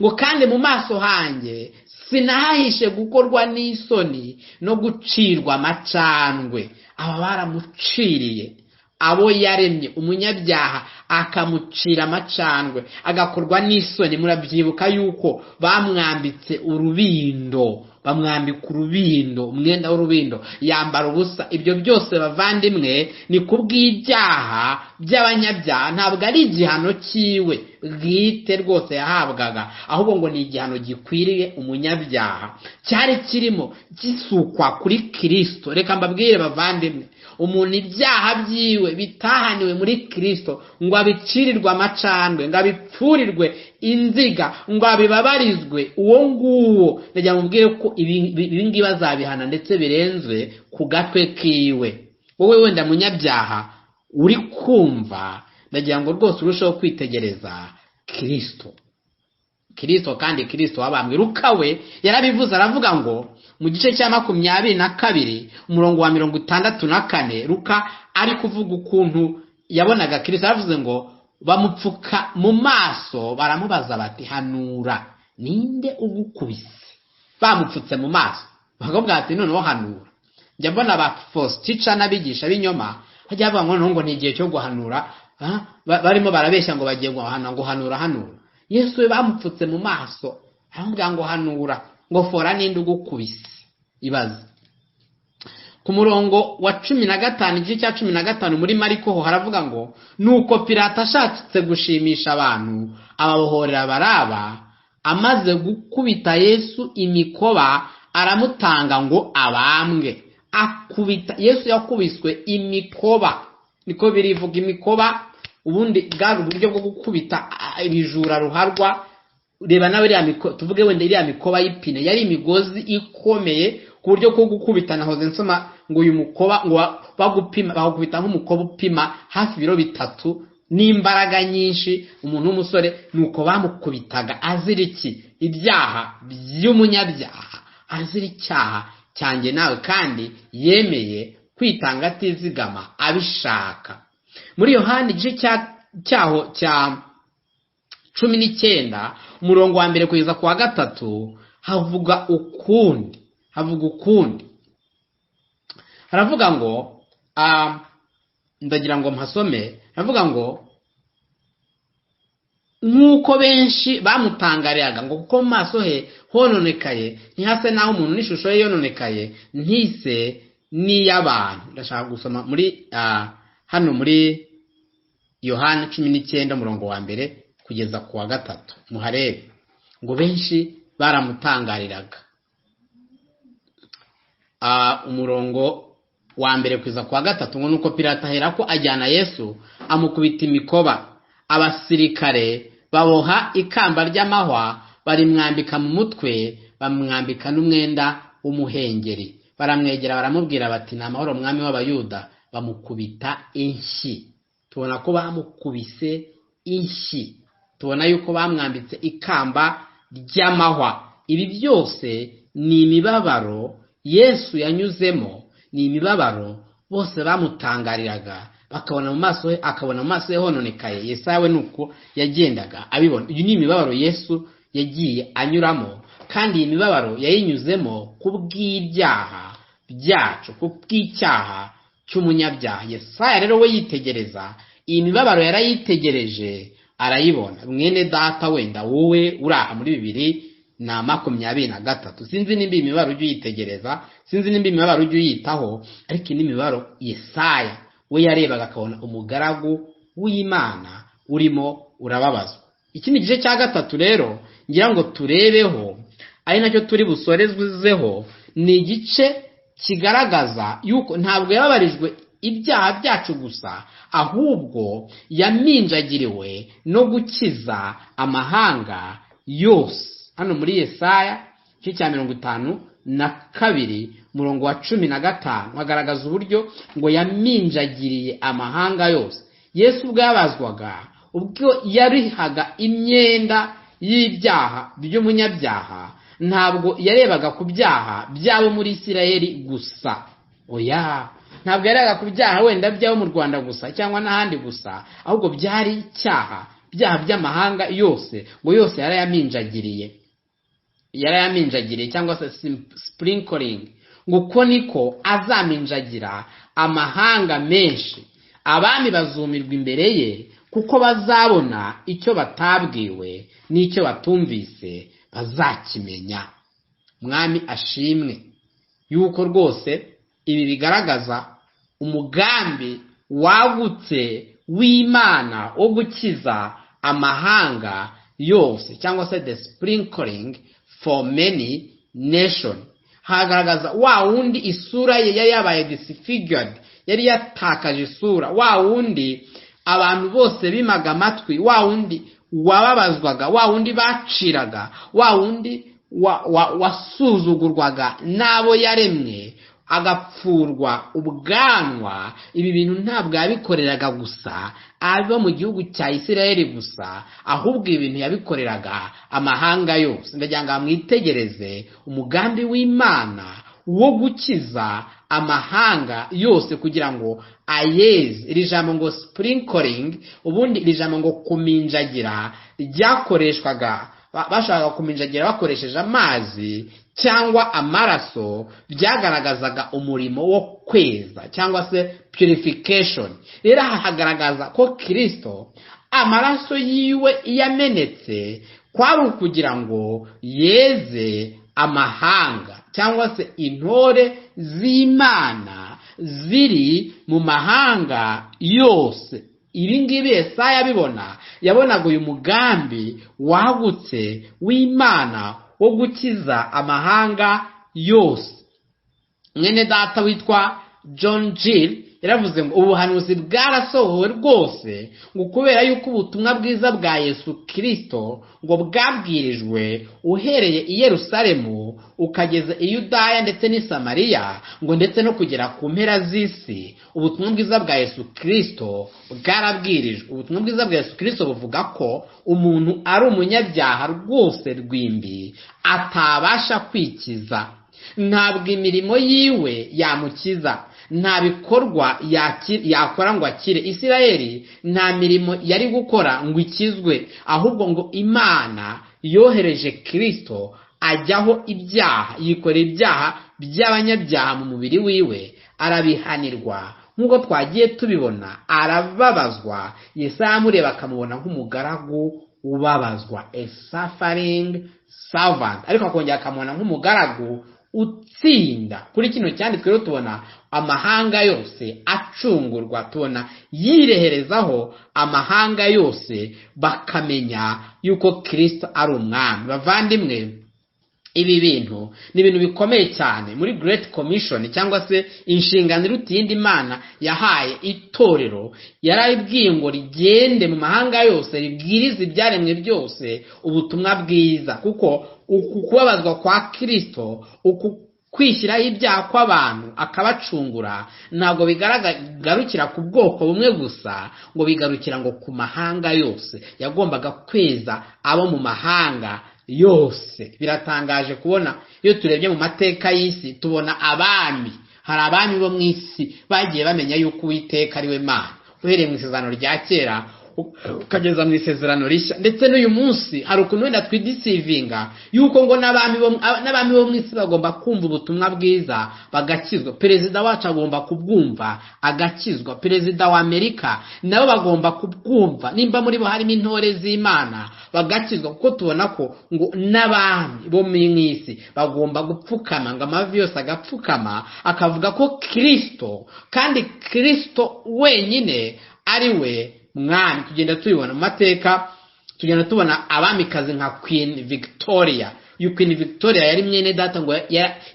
ngo kandi mu maso hanjye sinahahishe gukorwa n'isoni no gucirwa amacandwe. Aba baramuciriye, abo yaremye, umunyabyaha akamucira amacandwe agakorwa n'isoni. Murabyibuka yuko bamwambitse urubindo, bamwambika urubindo, umwenda w'urubindo, yambara ubusa. Ibyo byose bavandimwe ni kubw'ibyaha by'abanyabyaha, ntabwo ari igihano cyiwe bwite rwose yahabwaga, ahubwo ngo ni igihano gikwiriye umunyabyaha cyari kirimo gisukwa kuri Kristo. Reka mbabwire bavandimwe, umuntu ibyaha byiwe bitahaniwe muri Kristo ngo abicirirwe amacandwe, ngo abipfurirwe inziga, ngo abibabarizwe, uwo nguwo ndagira ngo mubwire ko ibi ngibi azabihana ndetse birenzwe ku gatwe kiwe. Wowe wenda munyabyaha uri kumva, ndagira ngo rwose urusheho kwitegereza Kristo. Kristo kandi Kristo wabambwe. Luka we yarabivuze, aravuga ngo mu gice cya 22 umurongo wa 64, Luka ari kuvuga ukuntu yabonaga Kristo, aravuze ngo bamupfuka mu maso, baramubaza bati hanura, ninde ugukubise? Bamupfutse mu maso bakavuga ati noneho hanura. Njya mbona ba false teacher n'abigisha b'inyoma bajya bavuga ngo noneho ngo ni igihe cyo guhanura, barimo barabeshya ngo bagiye guhanura, ngo hanura hanura. Yesu we bamupfutse mu maso aramubwira ngo hanura, ngo fora ninde ugukubise? Ibaze. Ku murongo wa 15, igice cya 15 muri Mariko ho haravuga ngo nuko Pilato ashatse gushimisha abantu ababohorera Baraba, amaze gukubita Yesu imikoba aramutanga ngo abambwe. Akubita Yesu, yakubiswe imikoba, niko birivuga imikoba. Ubundi bwari uburyo bwo gukubita ibijura ruharwa. Reba nawe iriya mikoba, tuvuge wenda iriya mikoba y'ipine yari imigozi ikomeye ku buryo bwo gukubita. Nahoze nsoma ngo uyu mukoba ngo bagupima, bagukubita nk'umukoba upima hafi ibiro 3 n'imbaraga nyinshi, umuntu w'umusore. Nuko bamukubitaga azira iki? Ibyaha by'umunyabyaha, azira icyaha cyanjye nawe, kandi yemeye kwitanga atizigama abishaka. Muri Yohana igice cyaho cya 19 umurongo wa 1 kugeza ku wa 3 havuga ukundi, havuga ukundi. Haravuga ngo ndagira ngo mpasome, haravuga ngo Nk'uko benshi bamutangariraga ngo kuko mu maso he hononekaye, ntihase naho umuntu n'ishusho ye yononekaye, ntise n'iy'abantu. Ndashaka gusoma muri hano muri Yohana 19 umurongo wa 1 kugeza ku wa 3, muharebe ngo benshi baramutangariraga. Umurongo wa 1 kugeza ku wa 3 ngo nuko Pilato aherako ajyana Yesu amukubita imikoba, abasirikare baboha ikamba ry'amahwa barimwambika mu mutwe, bamwambika n'umwenda w'umuhengeri. Baramwegera baramubwira bati ni amahoro mwami w'Abayuda. Bamukubita inshyi. Tubona ko bamukubise inshyi, tubona yuko bamwambitse ikamba ry'amahwa. Ibi byose ni imibabaro Yesu yanyuzemo, ni imibabaro bose bamutangariraga, bakabona mu maso he, akabona mu maso he hononekaye. Yesaya we nuko yagendaga abibona. Iyi ni imibabaro Yesu yagiye anyuramo, kandi iyi mibabaro yayinyuzemo kubw'ibyaha byacu, kubw'icyaha cy'umunyabyaha. Yesaya rero we yitegereza iyi mibabaro, yarayitegereje arayibona. Mwene data, wenda wowe uraha muri 2023, sinzi nimba iyi mibabaro ujya uyitegereza, sinzi nimba imibabaro ujya uyitaho, ariko iyi ni imibabaro Yesaya we yarebaga akabona umugaragu w'Imana urimo urababazwa. Ikindi gice cya 3 rero ngira ngo turebeho, ari nacyo turi busorezweho, ni igice kigaragaza yuko ntabwo yababarijwe ibyaha byacu gusa, ahubwo yaminjagiriwe no gukiza amahanga yose. Hano muri Yesaya igice cya 52 umurongo wa 15 hagaragaza uburyo ngo yaminjagiriye amahanga yose. Yesu ubwo yabazwaga, ubwo yarihaga imyenda y'ibyaha by'umunyabyaha, ntabwo yarebaga ku byaha by'abo muri Isirayeli gusa. Oya, ntabwo yarebaga ku byaha wenda by'abo mu Rwanda gusa cyangwa n'ahandi gusa, ahubwo byari icyaha, byaha by'amahanga yose, ngo yose yarayaminjagiriye. Yarayaminjagiriye cyangwa se sprinkling, ngo uko niko azaminjagira amahanga menshi, abami bazumirwa imbere ye, kuko bazabona icyo batabwiwe n'icyo batumvise bazakimenya. Mwami ashimwe yuko rwose ibi bigaragaza umugambi wagutse w'Imana wo gukiza amahanga yose, cyangwa se the sprinkling for many nation. Hagaragaza wa wundi isura ye yari yabaye disfigured, yari yatakaje isura, wa wundi abantu bose bimaga amatwi, wa wundi wababazwaga, wa wundi baciraga, wa wundi wasuzugurwaga n'abo yaremye, agapfurwa ubwanwa. Ibi bintu ntabwo yabikoreraga gusa abo mu gihugu cya Isirayeli gusa, ahubwo ibintu yabikoreraga amahanga yose. Ndagira ngo mwitegereze umugambi w'Imana wo gukiza amahanga yose kugira ngo ayeze. Iri jambo ngo sprinkling, ubundi iri jambo ngo kuminjagira, ryakoreshwaga bashaka kuminjagira bakoresheje amazi cyangwa amaraso, byagaragazaga umurimo wo kweza cyangwa se purification. Rero aha hagaragaza ko Kristo amaraso yiwe yamenetse kwari ukugira ngo yeze amahanga, cyangwa se intore z'Imana ziri mu mahanga yose. Ibi ngibi Yesaya abibona, yabonaga uyu mugambi wagutse w'Imana wo gukiza amahanga yose. Mwene data witwa John Gill yaravuze ngo ubuhanuzi bwarasohowe rwose, ngo kubera yuko ubutumwa bwiza bwa Yesu Kristo ngo bwabwirijwe uhereye i Yerusalemu ukageza i Yudaya ndetse n'i Samariya, ngo ndetse no kugera ku mpera z'isi, ubutumwa bwiza bwa Yesu Kristo bwarabwirijwe. Ubutumwa bwiza bwa Yesu Kristo buvuga ko umuntu ari umunyabyaha rwose rwimbi, atabasha kwikiza, ntabwo imirimo yiwe yamukiza, nta bikorwa yakora ngo akire. Isirayeli nta mirimo yari gukora ngo ikizwe, ahubwo ngo Imana yohereje Kristo ajyaho ibyaha, yikora ibyaha by'abanyabyaha mu mubiri wiwe, arabihanirwa nk'uko twagiye tubibona, arababazwa. Yesaya amureba akamubona nk'umugaragu Ubabazwa, a suffering servant, ariko akongera akamubona nk'umugaragu utsinda. Kuri kino cyanditswe rero tubona amahanga yose acungurwa, tubona yireherezaho amahanga yose bakamenya yuko Kirisito ari umwami. Bavandimwe, ibi bintu ni ibintu bikomeye cyane muri Great Commission, cyangwa se inshingano iruta iyindi Imana yahaye itorero. Yarabibwiye ngo rigende mu mahanga yose, ribwirize ibyaremwe byose ubutumwa bwiza, kuko uku kubabazwa kwa Kirisito, uku kwishyiraho ibyaha kw'abantu akabacungura, ntabwo bigarukira ku bwoko bumwe gusa, ngo bigarukira ngo ku mahanga yose. Yagombaga kweza abo mu mahanga yose. Biratangaje kubona iyo turebye mu mateka y'isi, tubona abami, hari abami bo mu isi bagiye bamenya yuko Uwiteka ari we Mana, uhereye mu Isezerano rya Kera ukageza mu Isezerano Rishya. Ndetse n'uyu munsi hari ukuntu wenda twideceivinga yuko ngo n'abami bo mu isi bagomba kumva ubutumwa bwiza bagakizwa. Perezida wacu agomba kubwumva agakizwa, perezida wa Amerika nabo bagomba kubwumva, nimba muri bo harimo intore z'Imana, bagakizwa, kuko tubona ko ngo n'abami bo mu isi bagomba gupfukama, ngo amavi yose agapfukama, akavuga ko Kirisito kandi Kirisito wenyine ari we mwami. Tugenda tubibona mu mateka, tugenda tubona abamikazi nka Queen Victoria. Uyu Queen Victoria yari mwene data, ngo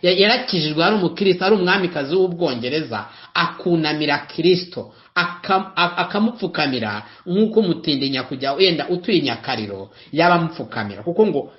yarakijijwe, ari umukristo, ari umwamikazi w'Ubwongereza, akunamira Kirisito, akamupfukamira nk'uko umutindinya kujya wenda utuye Nyakariro yaba amupfukamira, kuko ngo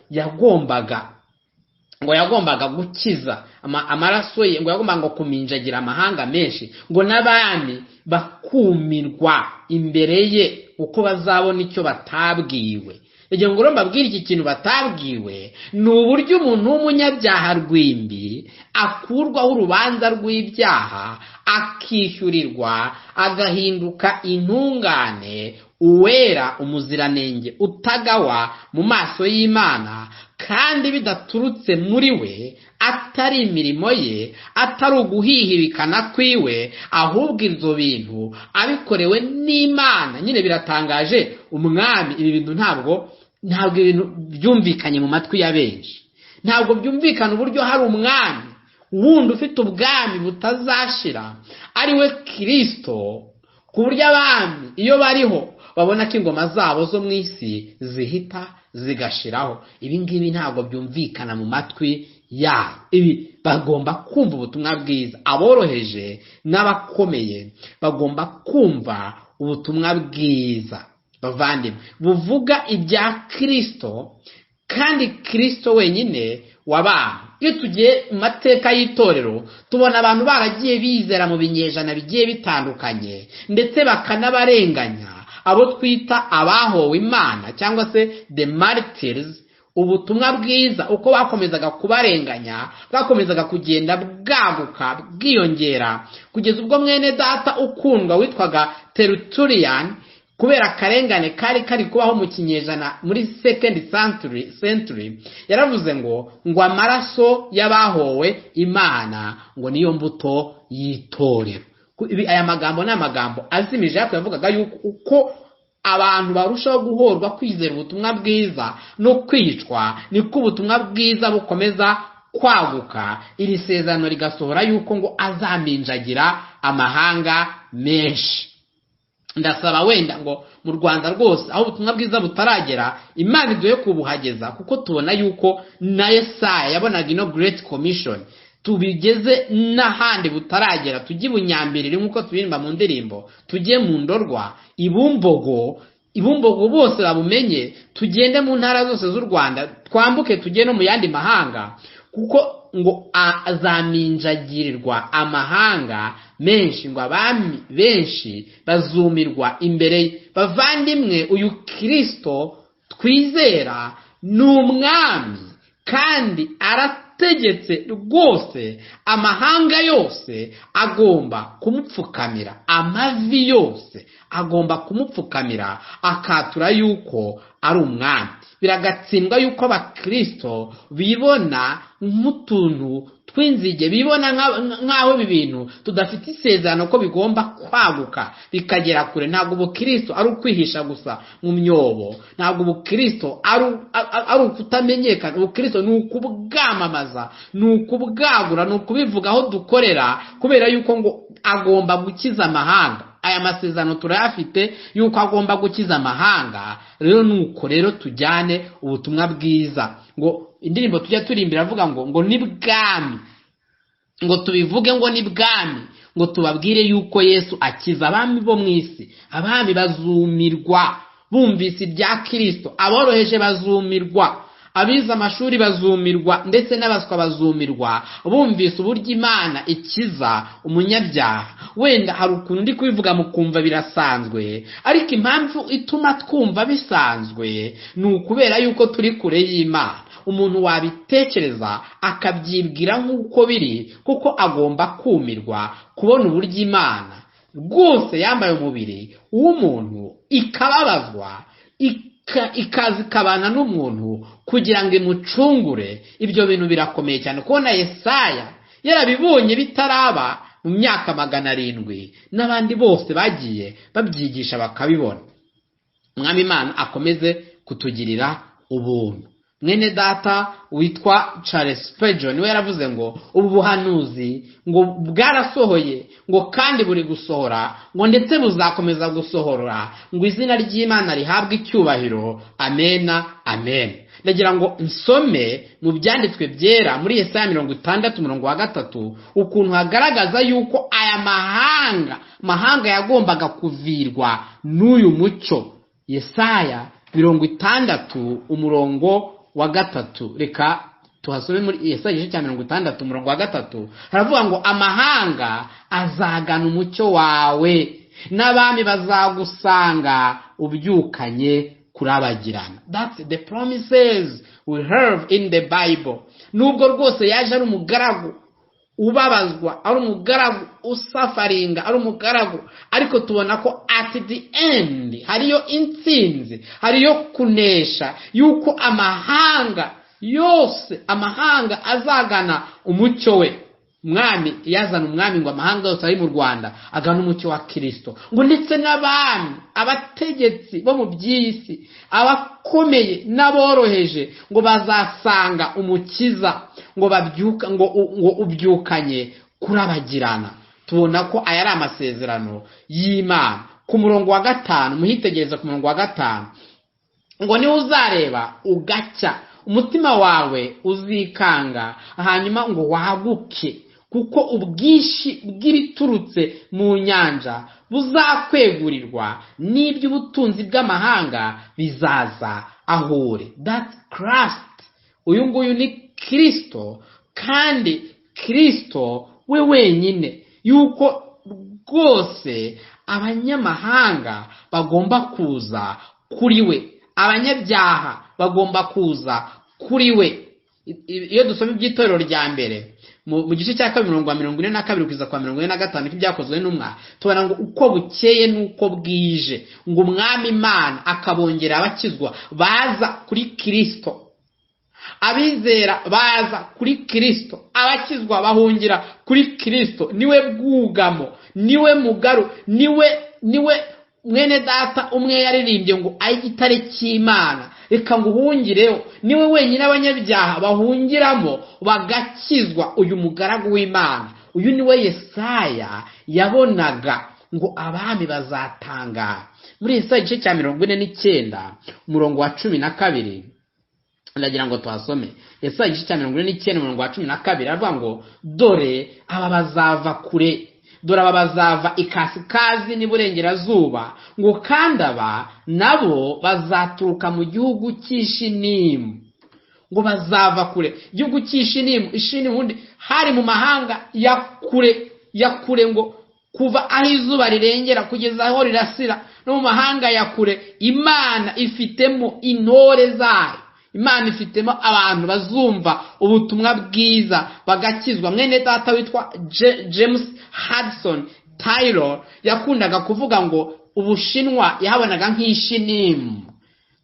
yagombaga gukiza amaraso ye, ngo yagombaga ngo kuminjagira amahanga menshi, ngo n'abami bakumirwa imbere ye, uko bazabona icyo batabwiwe. Igihe ngo mbabwire iki kintu batabwiwe ni uburyo umuntu w'umunyabyaha rwimbi akurwaho urubanza rw'ibyaha, akishyurirwa, agahinduka intungane, uwera, umuziranenge, utagawa mu maso y'Imana, kandi bidaturutse muri we, atari imirimo ye, atari uguhihibikana kwiwe, ahubwo ibyo bintu abikorewe n'Imana nyine. Biratangaje, umwami, ibi bintu ntabwo ibintu byumvikanye mu matwi ya benshi. Ntabwo byumvikana uburyo hari umwami wundi ufite ubwami butazashira, ari we Kirisito, ku buryo abami iyo bariho babona ko ingoma zabo zo mu isi zihita zigashiraho. Ibi ngibi ntabwo byumvikana mu matwi yabo. Ibi bagomba kumva ubutumwa bwiza. Aboroheje n'abakomeye bagomba kumva ubutumwa bwiza, bavandimwe, buvuga ibya Kirisito kandi Kirisito wenyine w'abantu. Iyo tugiye mu mateka y'itorero, tubona abantu baragiye bizera mu binyejana bigiye bitandukanye, ndetse bakanabarenganya, abo twita abahowe Imana cyangwa se the martyrs. Ubutumwa bwiza, uko bakomezaga kubarenganya, bwakomezaga kugenda bwaguka, bwiyongera, kugeza ubwo mwene data ukundwa witwaga Tertullian, kubera akarengane kari kari kubaho mu kinyejana muri second century, yaravuze ngo amaraso y'abahowe Imana ngo niyo mbuto y'itorero. Aya magambo ni amagambo azimije, ariko yavugaga yuko uko abantu barushaho guhorwa kwizera ubutumwa bwiza no kwicwa, niko ubutumwa bwiza bukomeza kwaguka, iri sezerano rigasohora yuko ngo azaminjagira amahanga menshi. Ndasaba wenda ngo mu Rwanda rwose, aho ubutumwa bwiza butaragera, Imana iduhe kubuhageza, kuko tubona yuko na Yesaya yabonaga ino Great Commission. Tubigeze n'ahandi butaragera, tujye i Bunyambiriri nk'uko tubiririmba mu ndirimbo, tujye mu Ndorwa, i Bumbogo, i Bumbogo bose babumenye, tugende mu ntara zose z'u Rwanda, twambuke tujye no mu yandi mahanga, kuko ngo azaminjagirirwa amahanga menshi, ngo abami benshi bazumirwa imbere ye. Bavandimwe, uyu Kirisito twizera ni umwami kandi arategetse rwose. Amahanga yose agomba kumupfukamira, amavi yose agomba kumupfukamira, akatura yuko ari umwami. Biragatsindwa yuko abakristo bibona nk'utuntu tw'inzige, bibona nk'aho ibi bintu tudafite isezerano ko bigomba kwaguka bikagera kure. Ntabwo ubukristo ari ukwihisha gusa mu myobo, ntabwo ubukristo ari ukutamenyekana. Ubukristo ni ukubwamamaza, ni ukubwagura, ni ukubivuga aho dukorera, kubera yuko ngo agomba gukiza amahanga. Aya masezerano turayafite yuko agomba gukiza amahanga. Rero nuko rero tujyane ubutumwa bwiza. Ngo indirimbo tujya turimbira avuga ngo ni bwami, ngo tubivuge ngo ni bwami, ngo tubabwire yuko Yesu akiza abami bo mu isi. Abami bazumirwa bumvise ibya Kristo, aboroheje bazumirwa, abize amashuri bazumirwa, ndetse n'abaswa bazumirwa bumvise uburyo Imana ikiza umunyabyaha. Wenda hari ukuntu ndi kubivuga mukumva birasanzwe, ariko impamvu ituma twumva bisanzwe ni ukubera yuko turi kure y'Imana. Umuntu wabitekereza akabyibwira nk'uko biri, kuko agomba kumirwa kubona uburyo Imana rwose yambaye umubiri w'umuntu, ikababazwa, ikaza ikabana n'umuntu kugira ngo imucungure. Ibyo bintu birakomeye cyane. Kubona Yesaya yarabibonye bitaraba mu myaka 700, n'abandi bose bagiye babyigisha bakabibona. Mwami Imana akomeze kutugirira ubuntu. Mwene data witwa Charles Spurgeon we yaravuze ngo ubu buhanuzi ngo bwarasohoye, ngo kandi buri gusohora, ngo ndetse buzakomeza gusohora, ngo izina ry'Imana rihabwe icyubahiro. Amena, amen. Ndagira ngo nsome mu byanditswe byera muri Yesaya 60 umurongo wa 3, ukuntu hagaragaza yuko aya mahanga yagombaga kuvirwa n'uyu mucyo. Yesaya 60 umurongo wa 3. Reka tuhasome muri Yesaya igice cya 60 umurongo wa 3. Haravuga ngo amahanga azagana umucyo wawe, n'abami bazagusanga ubyukanye kurabagirana. That's the promises we have in the Bible. Nubwo rwose yaje ari umugaragu ubabazwa, ari umugaragu usafaringa, ari umugaragu, ariko tubona ko at the end hariyo intsinzi, hariyo kunesha, yuko amahanga yose, amahanga azagana umucyo we. Umwami yazana umwami ngo amahanga yose ari mu Rwanda agana umucyo wa Kristo, ngo ndetse n'abami, abategetsi bo mu by'isi, abakomeye n'aboroheje, ngo bazasanga umukiza, ngo babyuka, ngo ubyukanye kurabagirana. Tubona ko aya ari amasezerano y'Imana. Ku murongo wa 5, muhitegereza ku murongo wa 5, ngo niwe uzareba ugacya, umutima wawe uzikanga, hanyuma ngo waguke, kuko ubwinshi bw'ibiturutse mu nyanja buzakwegurirwa, n'iby'ubutunzi bw'amahanga bizaza ahure. That's Christ. Uyu nguyu ni Kristo, kandi Kristo we wenyine, yuko rwose abanyamahanga bagomba kuza kuri we, abanyabyaha bagomba kuza kuri we. Iyo dusoma iby'itorero rya mbere mu gice cya 2 umurongo wa 42 kugeza kwa 45 cy'ibyakozwe n'intumwa, tubona ngo uko bukeye n'uko bwije, ngo umwami Imana akabongera abakizwa baza kuri Kristo, abizera baza kuri Kristo, abakizwa bahungira kuri Kristo. Niwe bwugamo, niwe mugaru, niwe mwene data umwe yaririmbye ngo ayi igitare cy'Imana reka nguhungireho. Niwe wenyine abanyabyaha bahungiramo bagakizwa. Uyu mugaragu w'Imana, uyu niwe Yesaya yabonaga ngo abami bazatangara. Muri Yesaya igice cya 49 umurongo wa 12, ndagira ngo tuhasome. Yesaya igice cya 49 umurongo wa 12 aravuga ngo dore aba bazava kure, dore aba bazava ikasikazi n'iburengerazuba, ngo kandi aba nabo bazaturuka mu gihugu cy'Ishinimu. Ngo bazava kure, igihugu cy'Ishinimu. Ishinimu ubundi hari mu mahanga ya kure, ya kure, ngo kuva aho izuba rirengera kugeza aho rirasira, no mu mahanga ya kure Imana ifitemo intore zayo, Imana ifitemo abantu bazumva ubutumwa bwiza bagakizwa. Mwene data witwa James Hudson Taylor yakundaga kuvuga ngo Ubushinwa yahabonaga nk'Ishinimu.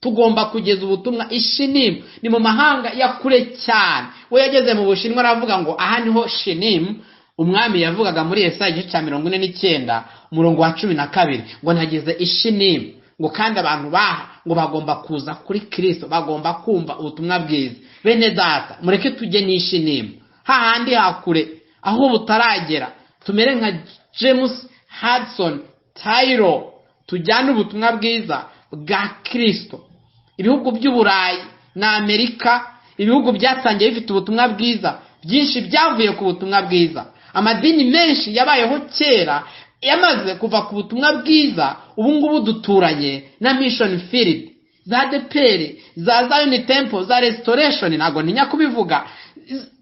Tugomba kugeza ubutumwa Ishinimu, ni mu mahanga ya kure cyane. We yageze mu Bushinwa aravuga ngo aha niho Shinimu umwami yavugaga muri Yesaya igice cya 49 umurongo wa 12, ngo nageze Ishinimu, ngo kandi abantu baha ngo bagomba kuza kuri Kristo, bagomba kumva ubutumwa bwiza. Bene data, mureke tujye n'Ishinimu, hahandi hakure aho butaragera, tumere nka James Hudson Taylor, tujyane ubutumwa bwiza bwa Kristo. Ibihugu by'Uburayi na Amerika, ibihugu byatangiye bifite ubutumwa bwiza, byinshi byavuye ku butumwa bwiza. Amadini menshi yabayeho kera yamaze kuva ku butumwa bwiza. Ubu ngubu duturanye na mission field za ADEPR, za Zion Temple, za Restoration, ntabwo ntinya kubivuga,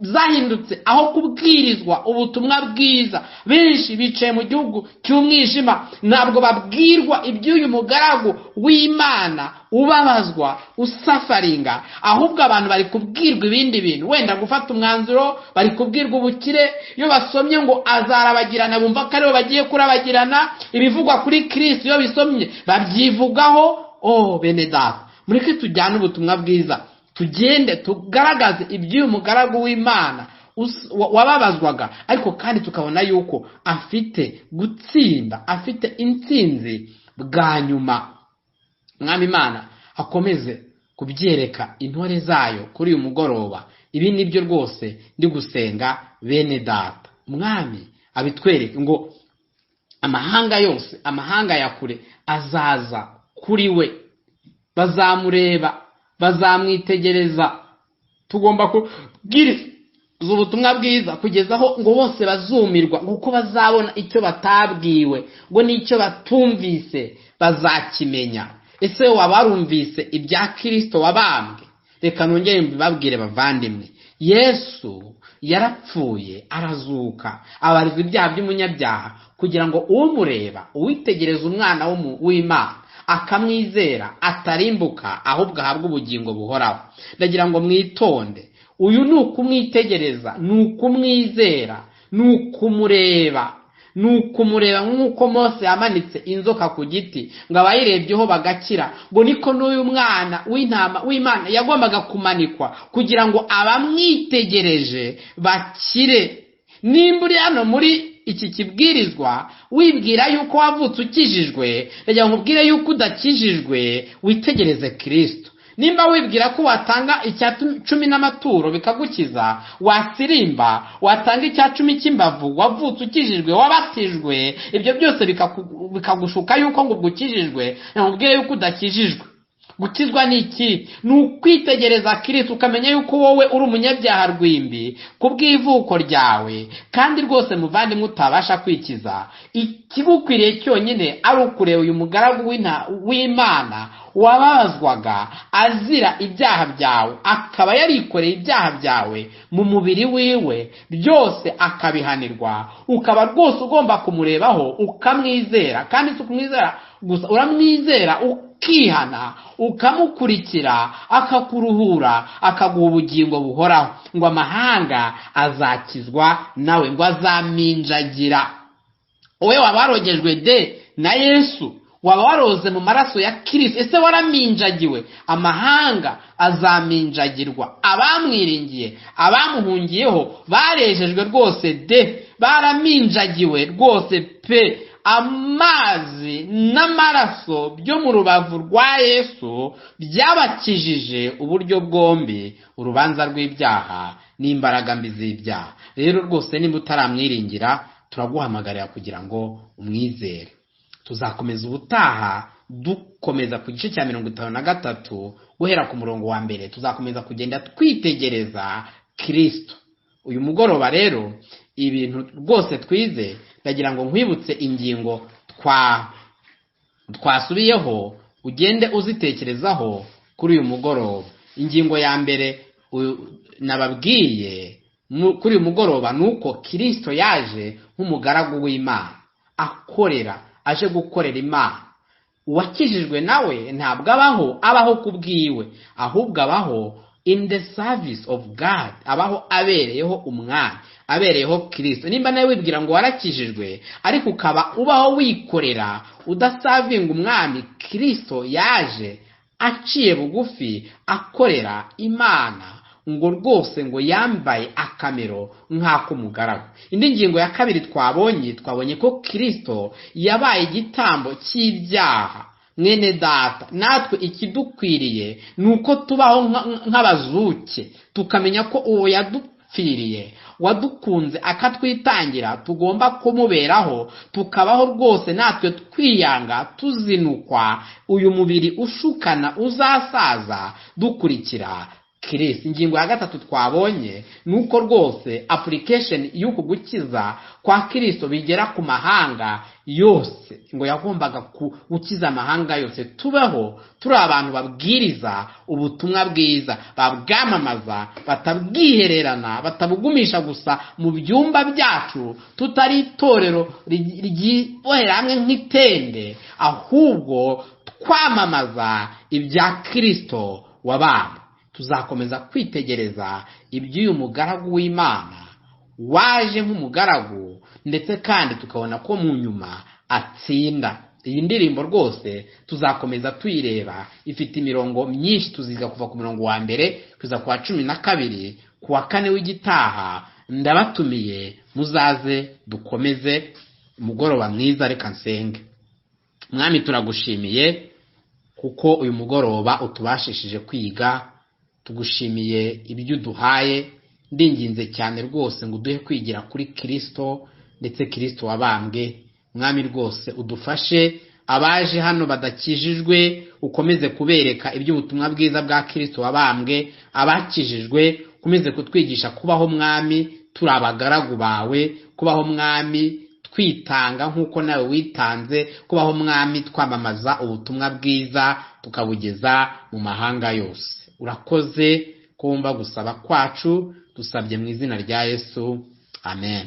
zahindutse aho kubwirizwa ubutumwa bwiza. Benshi bicaye mu gihugu cy'umwijima, ntabwo babwirwa iby'uyu mugaragu w'Imana ubabazwa, usufferinga, ahubwo abantu bari kubwirwa ibindi bintu, wenda gufata umwanzuro, bari kubwirwa ubukire. Iyo basomye ngo azarabagirana, bumva ko aribo bagiye kurabagirana. Ibivugwa kuri Kristo iyo bisomye babyivugaho. Oh bene data, mureke tujyane ubutumwa bwiza, tugende tugaragaze iby'uyu mugaragu w'Imana wababazwaga, ariko kandi tukabona yuko afite gutsinda, afite intsinzi bwa nyuma. Mwami Imana akomeze kubyereka intore zayo kuri uyu mugoroba. Ibi nibyo rwose ndi gusenga bene data, Mwami abitwereke ngo amahanga yose, amahanga ya kure azaza kuri we, bazamureba, bazamwitegereza. Tugomba kubwiriza ubutumwa bwiza kugeza aho ngo bose bazumirwa, kuko bazabona icyo batabwiwe, ngo n'icyo batumvise bazakimenya. Ese waba warumvise ibya Kristo wabambwe? Reka nongere mbibabwire bavandimwe, Yesu yarapfuye arazuka, abarizwa ibyaha by'umunyabyaha, kugira ngo umureba, uwitegereza umwana w'Imana akamwizera, atarimbuka ahubwo ahabwe ubugingo buhoraho. Ndagira ngo mwitonde, uyu ni ukumwitegereza, ni ukumwizera, ni ukumureba, ni ukumureba nk'uko Mose yamanitse inzoka ku giti ngo abayirebyeho bagakira, ngo niko n'uyu mwana w'intama w'Imana yagombaga kumanikwa kugira ngo abamwitegereje bakire. Nimba uri hano muri iki kibwirizwa wibwira yuko wavutse ukijijwe, ndagira ngo nkubwire yuko udakijijwe, witegereze Kristo. Nimba wibwira ko watanga icya 10 n'amaturo bikagukiza, wasirimba, watanga icya 10 cy'imbavu, wavutse ukijijwe, wabatijwe, ibyo byose bikagushuka yuko ngo ukijijwe, nkubwire yuko udakijijwe. Gukizwa ni iki? Ni ukwitegereza Kristo, ukamenya yuko wowe uri umunyabyaha rwimbi kubw'ivuko ryawe, kandi rwose muvandimwe utabasha kwikiza. Ikigukwiriye cyonyine ari ukureba uyu mugaragu w'Imana wababazwaga azira ibyaha byawe, akaba yarikoreye ibyaha byawe mu mubiri wiwe byose akabihanirwa. Ukaba rwose ugomba kumurebaho ukamwizera, kandi si ukumwizera gusa, uramwizera ukihana, ukamukurikira, akakuruhura, akaguha ubugingo buhoraho. Ngo amahanga azakizwa nawe, ngo azaminjagira. Wowe waba warogejwe de na Yesu, waba waroze mu maraso ya Kristo, ese waraminjagiwe? Amahanga azaminjagirwa. Abamwiringiye, abamuhungiyeho barejejwe rwose de, baraminjagiwe rwose pe. Amazi n'amaraso byo mu rubavu rwa Yesu byabakijije uburyo bwombi urubanza rw'ibyaha n'imbaraga mbi z'ibyaha. Rero rwose nimba utaramwiringira, turaguhamagarira kugira ngo umwizere. Tuzakomeza ubutaha dukomeza ku gice cya 53 guhera ku murongo wa 1. Tuzakomeza kugenda twitegereza Kristo. Uyu mugoroba rero ibintu rwose twize, ndagira ngo nkwibutse ingingo twasubiyeho, ugende uzitekerezaho kuri uyu mugoroba. Ingingo ya mbere nababwiye kuri uyu mugoroba ni uko Kristo yaje nk'umugaragu w'Imana, akorera, aje gukorera Imana. Uwakijijwe nawe ntabwo abaho kubwiwe, ahubwo abaho in the service of God, abaho abereyeho umwami, abereyeho Kristo. Nimba nawe wibwira ngo warakijijwe ariko ukaba ubaho wikorera, udaservinga umwami, Kristo yaje aciye bugufi akorera Imana, ngo rwose ngo yambaye akamero nk'ak'umugaragu. Indi ngingo ya kabiri twabonye ko Kristo yabaye igitambo cy'ibyaha. Mwene data, natwe ikidukwiriye ni uko tubaho nk'abazuke, tukamenya ko uwo yadupfiriye wadukunze akatwitangira, tugomba kumuberaho, tukabaho rwose natwe twiyanga, tuzinukwa uyu mubiri ushukana uzasaza, dukurikira Kristo. Ingingo ya gatatu twabonye ni uko rwose application y'uku gukiza kwa Kristo bigera ku mahanga yose, ngo yagombaga gukiza amahanga yose. Tubeho turi abantu babwiriza ubutumwa bwiza, babwamamaza, batabwihererana, batabugumisha gusa mu byumba byacu, tutari itorero ryibohera hamwe nk'itende, ahubwo twamamaza ibya Kristo wabambwe. Tuzakomeza kwitegereza iby'uyu mugaragu w'Imana waje nk'umugaragu, ndetse kandi tukabona ko mu nyuma atsinda. Iyi ndirimbo rwose tuzakomeza tuyireba, ifite imirongo myinshi, tuziga kuva ku murongo wa mbere kugeza ku wa 12, ku wa 4 w'igitaha. Ndabatumiye muzaze dukomeze. Umugoroba mwiza, reka nsenge. Mwami, turagushimiye kuko uyu mugoroba utubashishije kwiga, tugushimiye ibyo uduhaye. Ndinginze cyane rwose ngo uduhe kwigira kuri Kristo ndetse Kristo wabambwe. Mwami rwose udufashe, abaje hano badakijijwe ukomeze kubereka iby'ubutumwa bwiza bwa Kristo wabambwe, abakijijwe ukomeze kutwigisha kubaho Mwami turi abagaragu bawe, kubaho Mwami twitanga nk'uko nawe witanze, kubaho Mwami twamamaza ubutumwa bwiza tukabugeza mu mahanga yose. Urakoze kumva gusaba kwacu, dusabye mu izina rya Yesu, amen.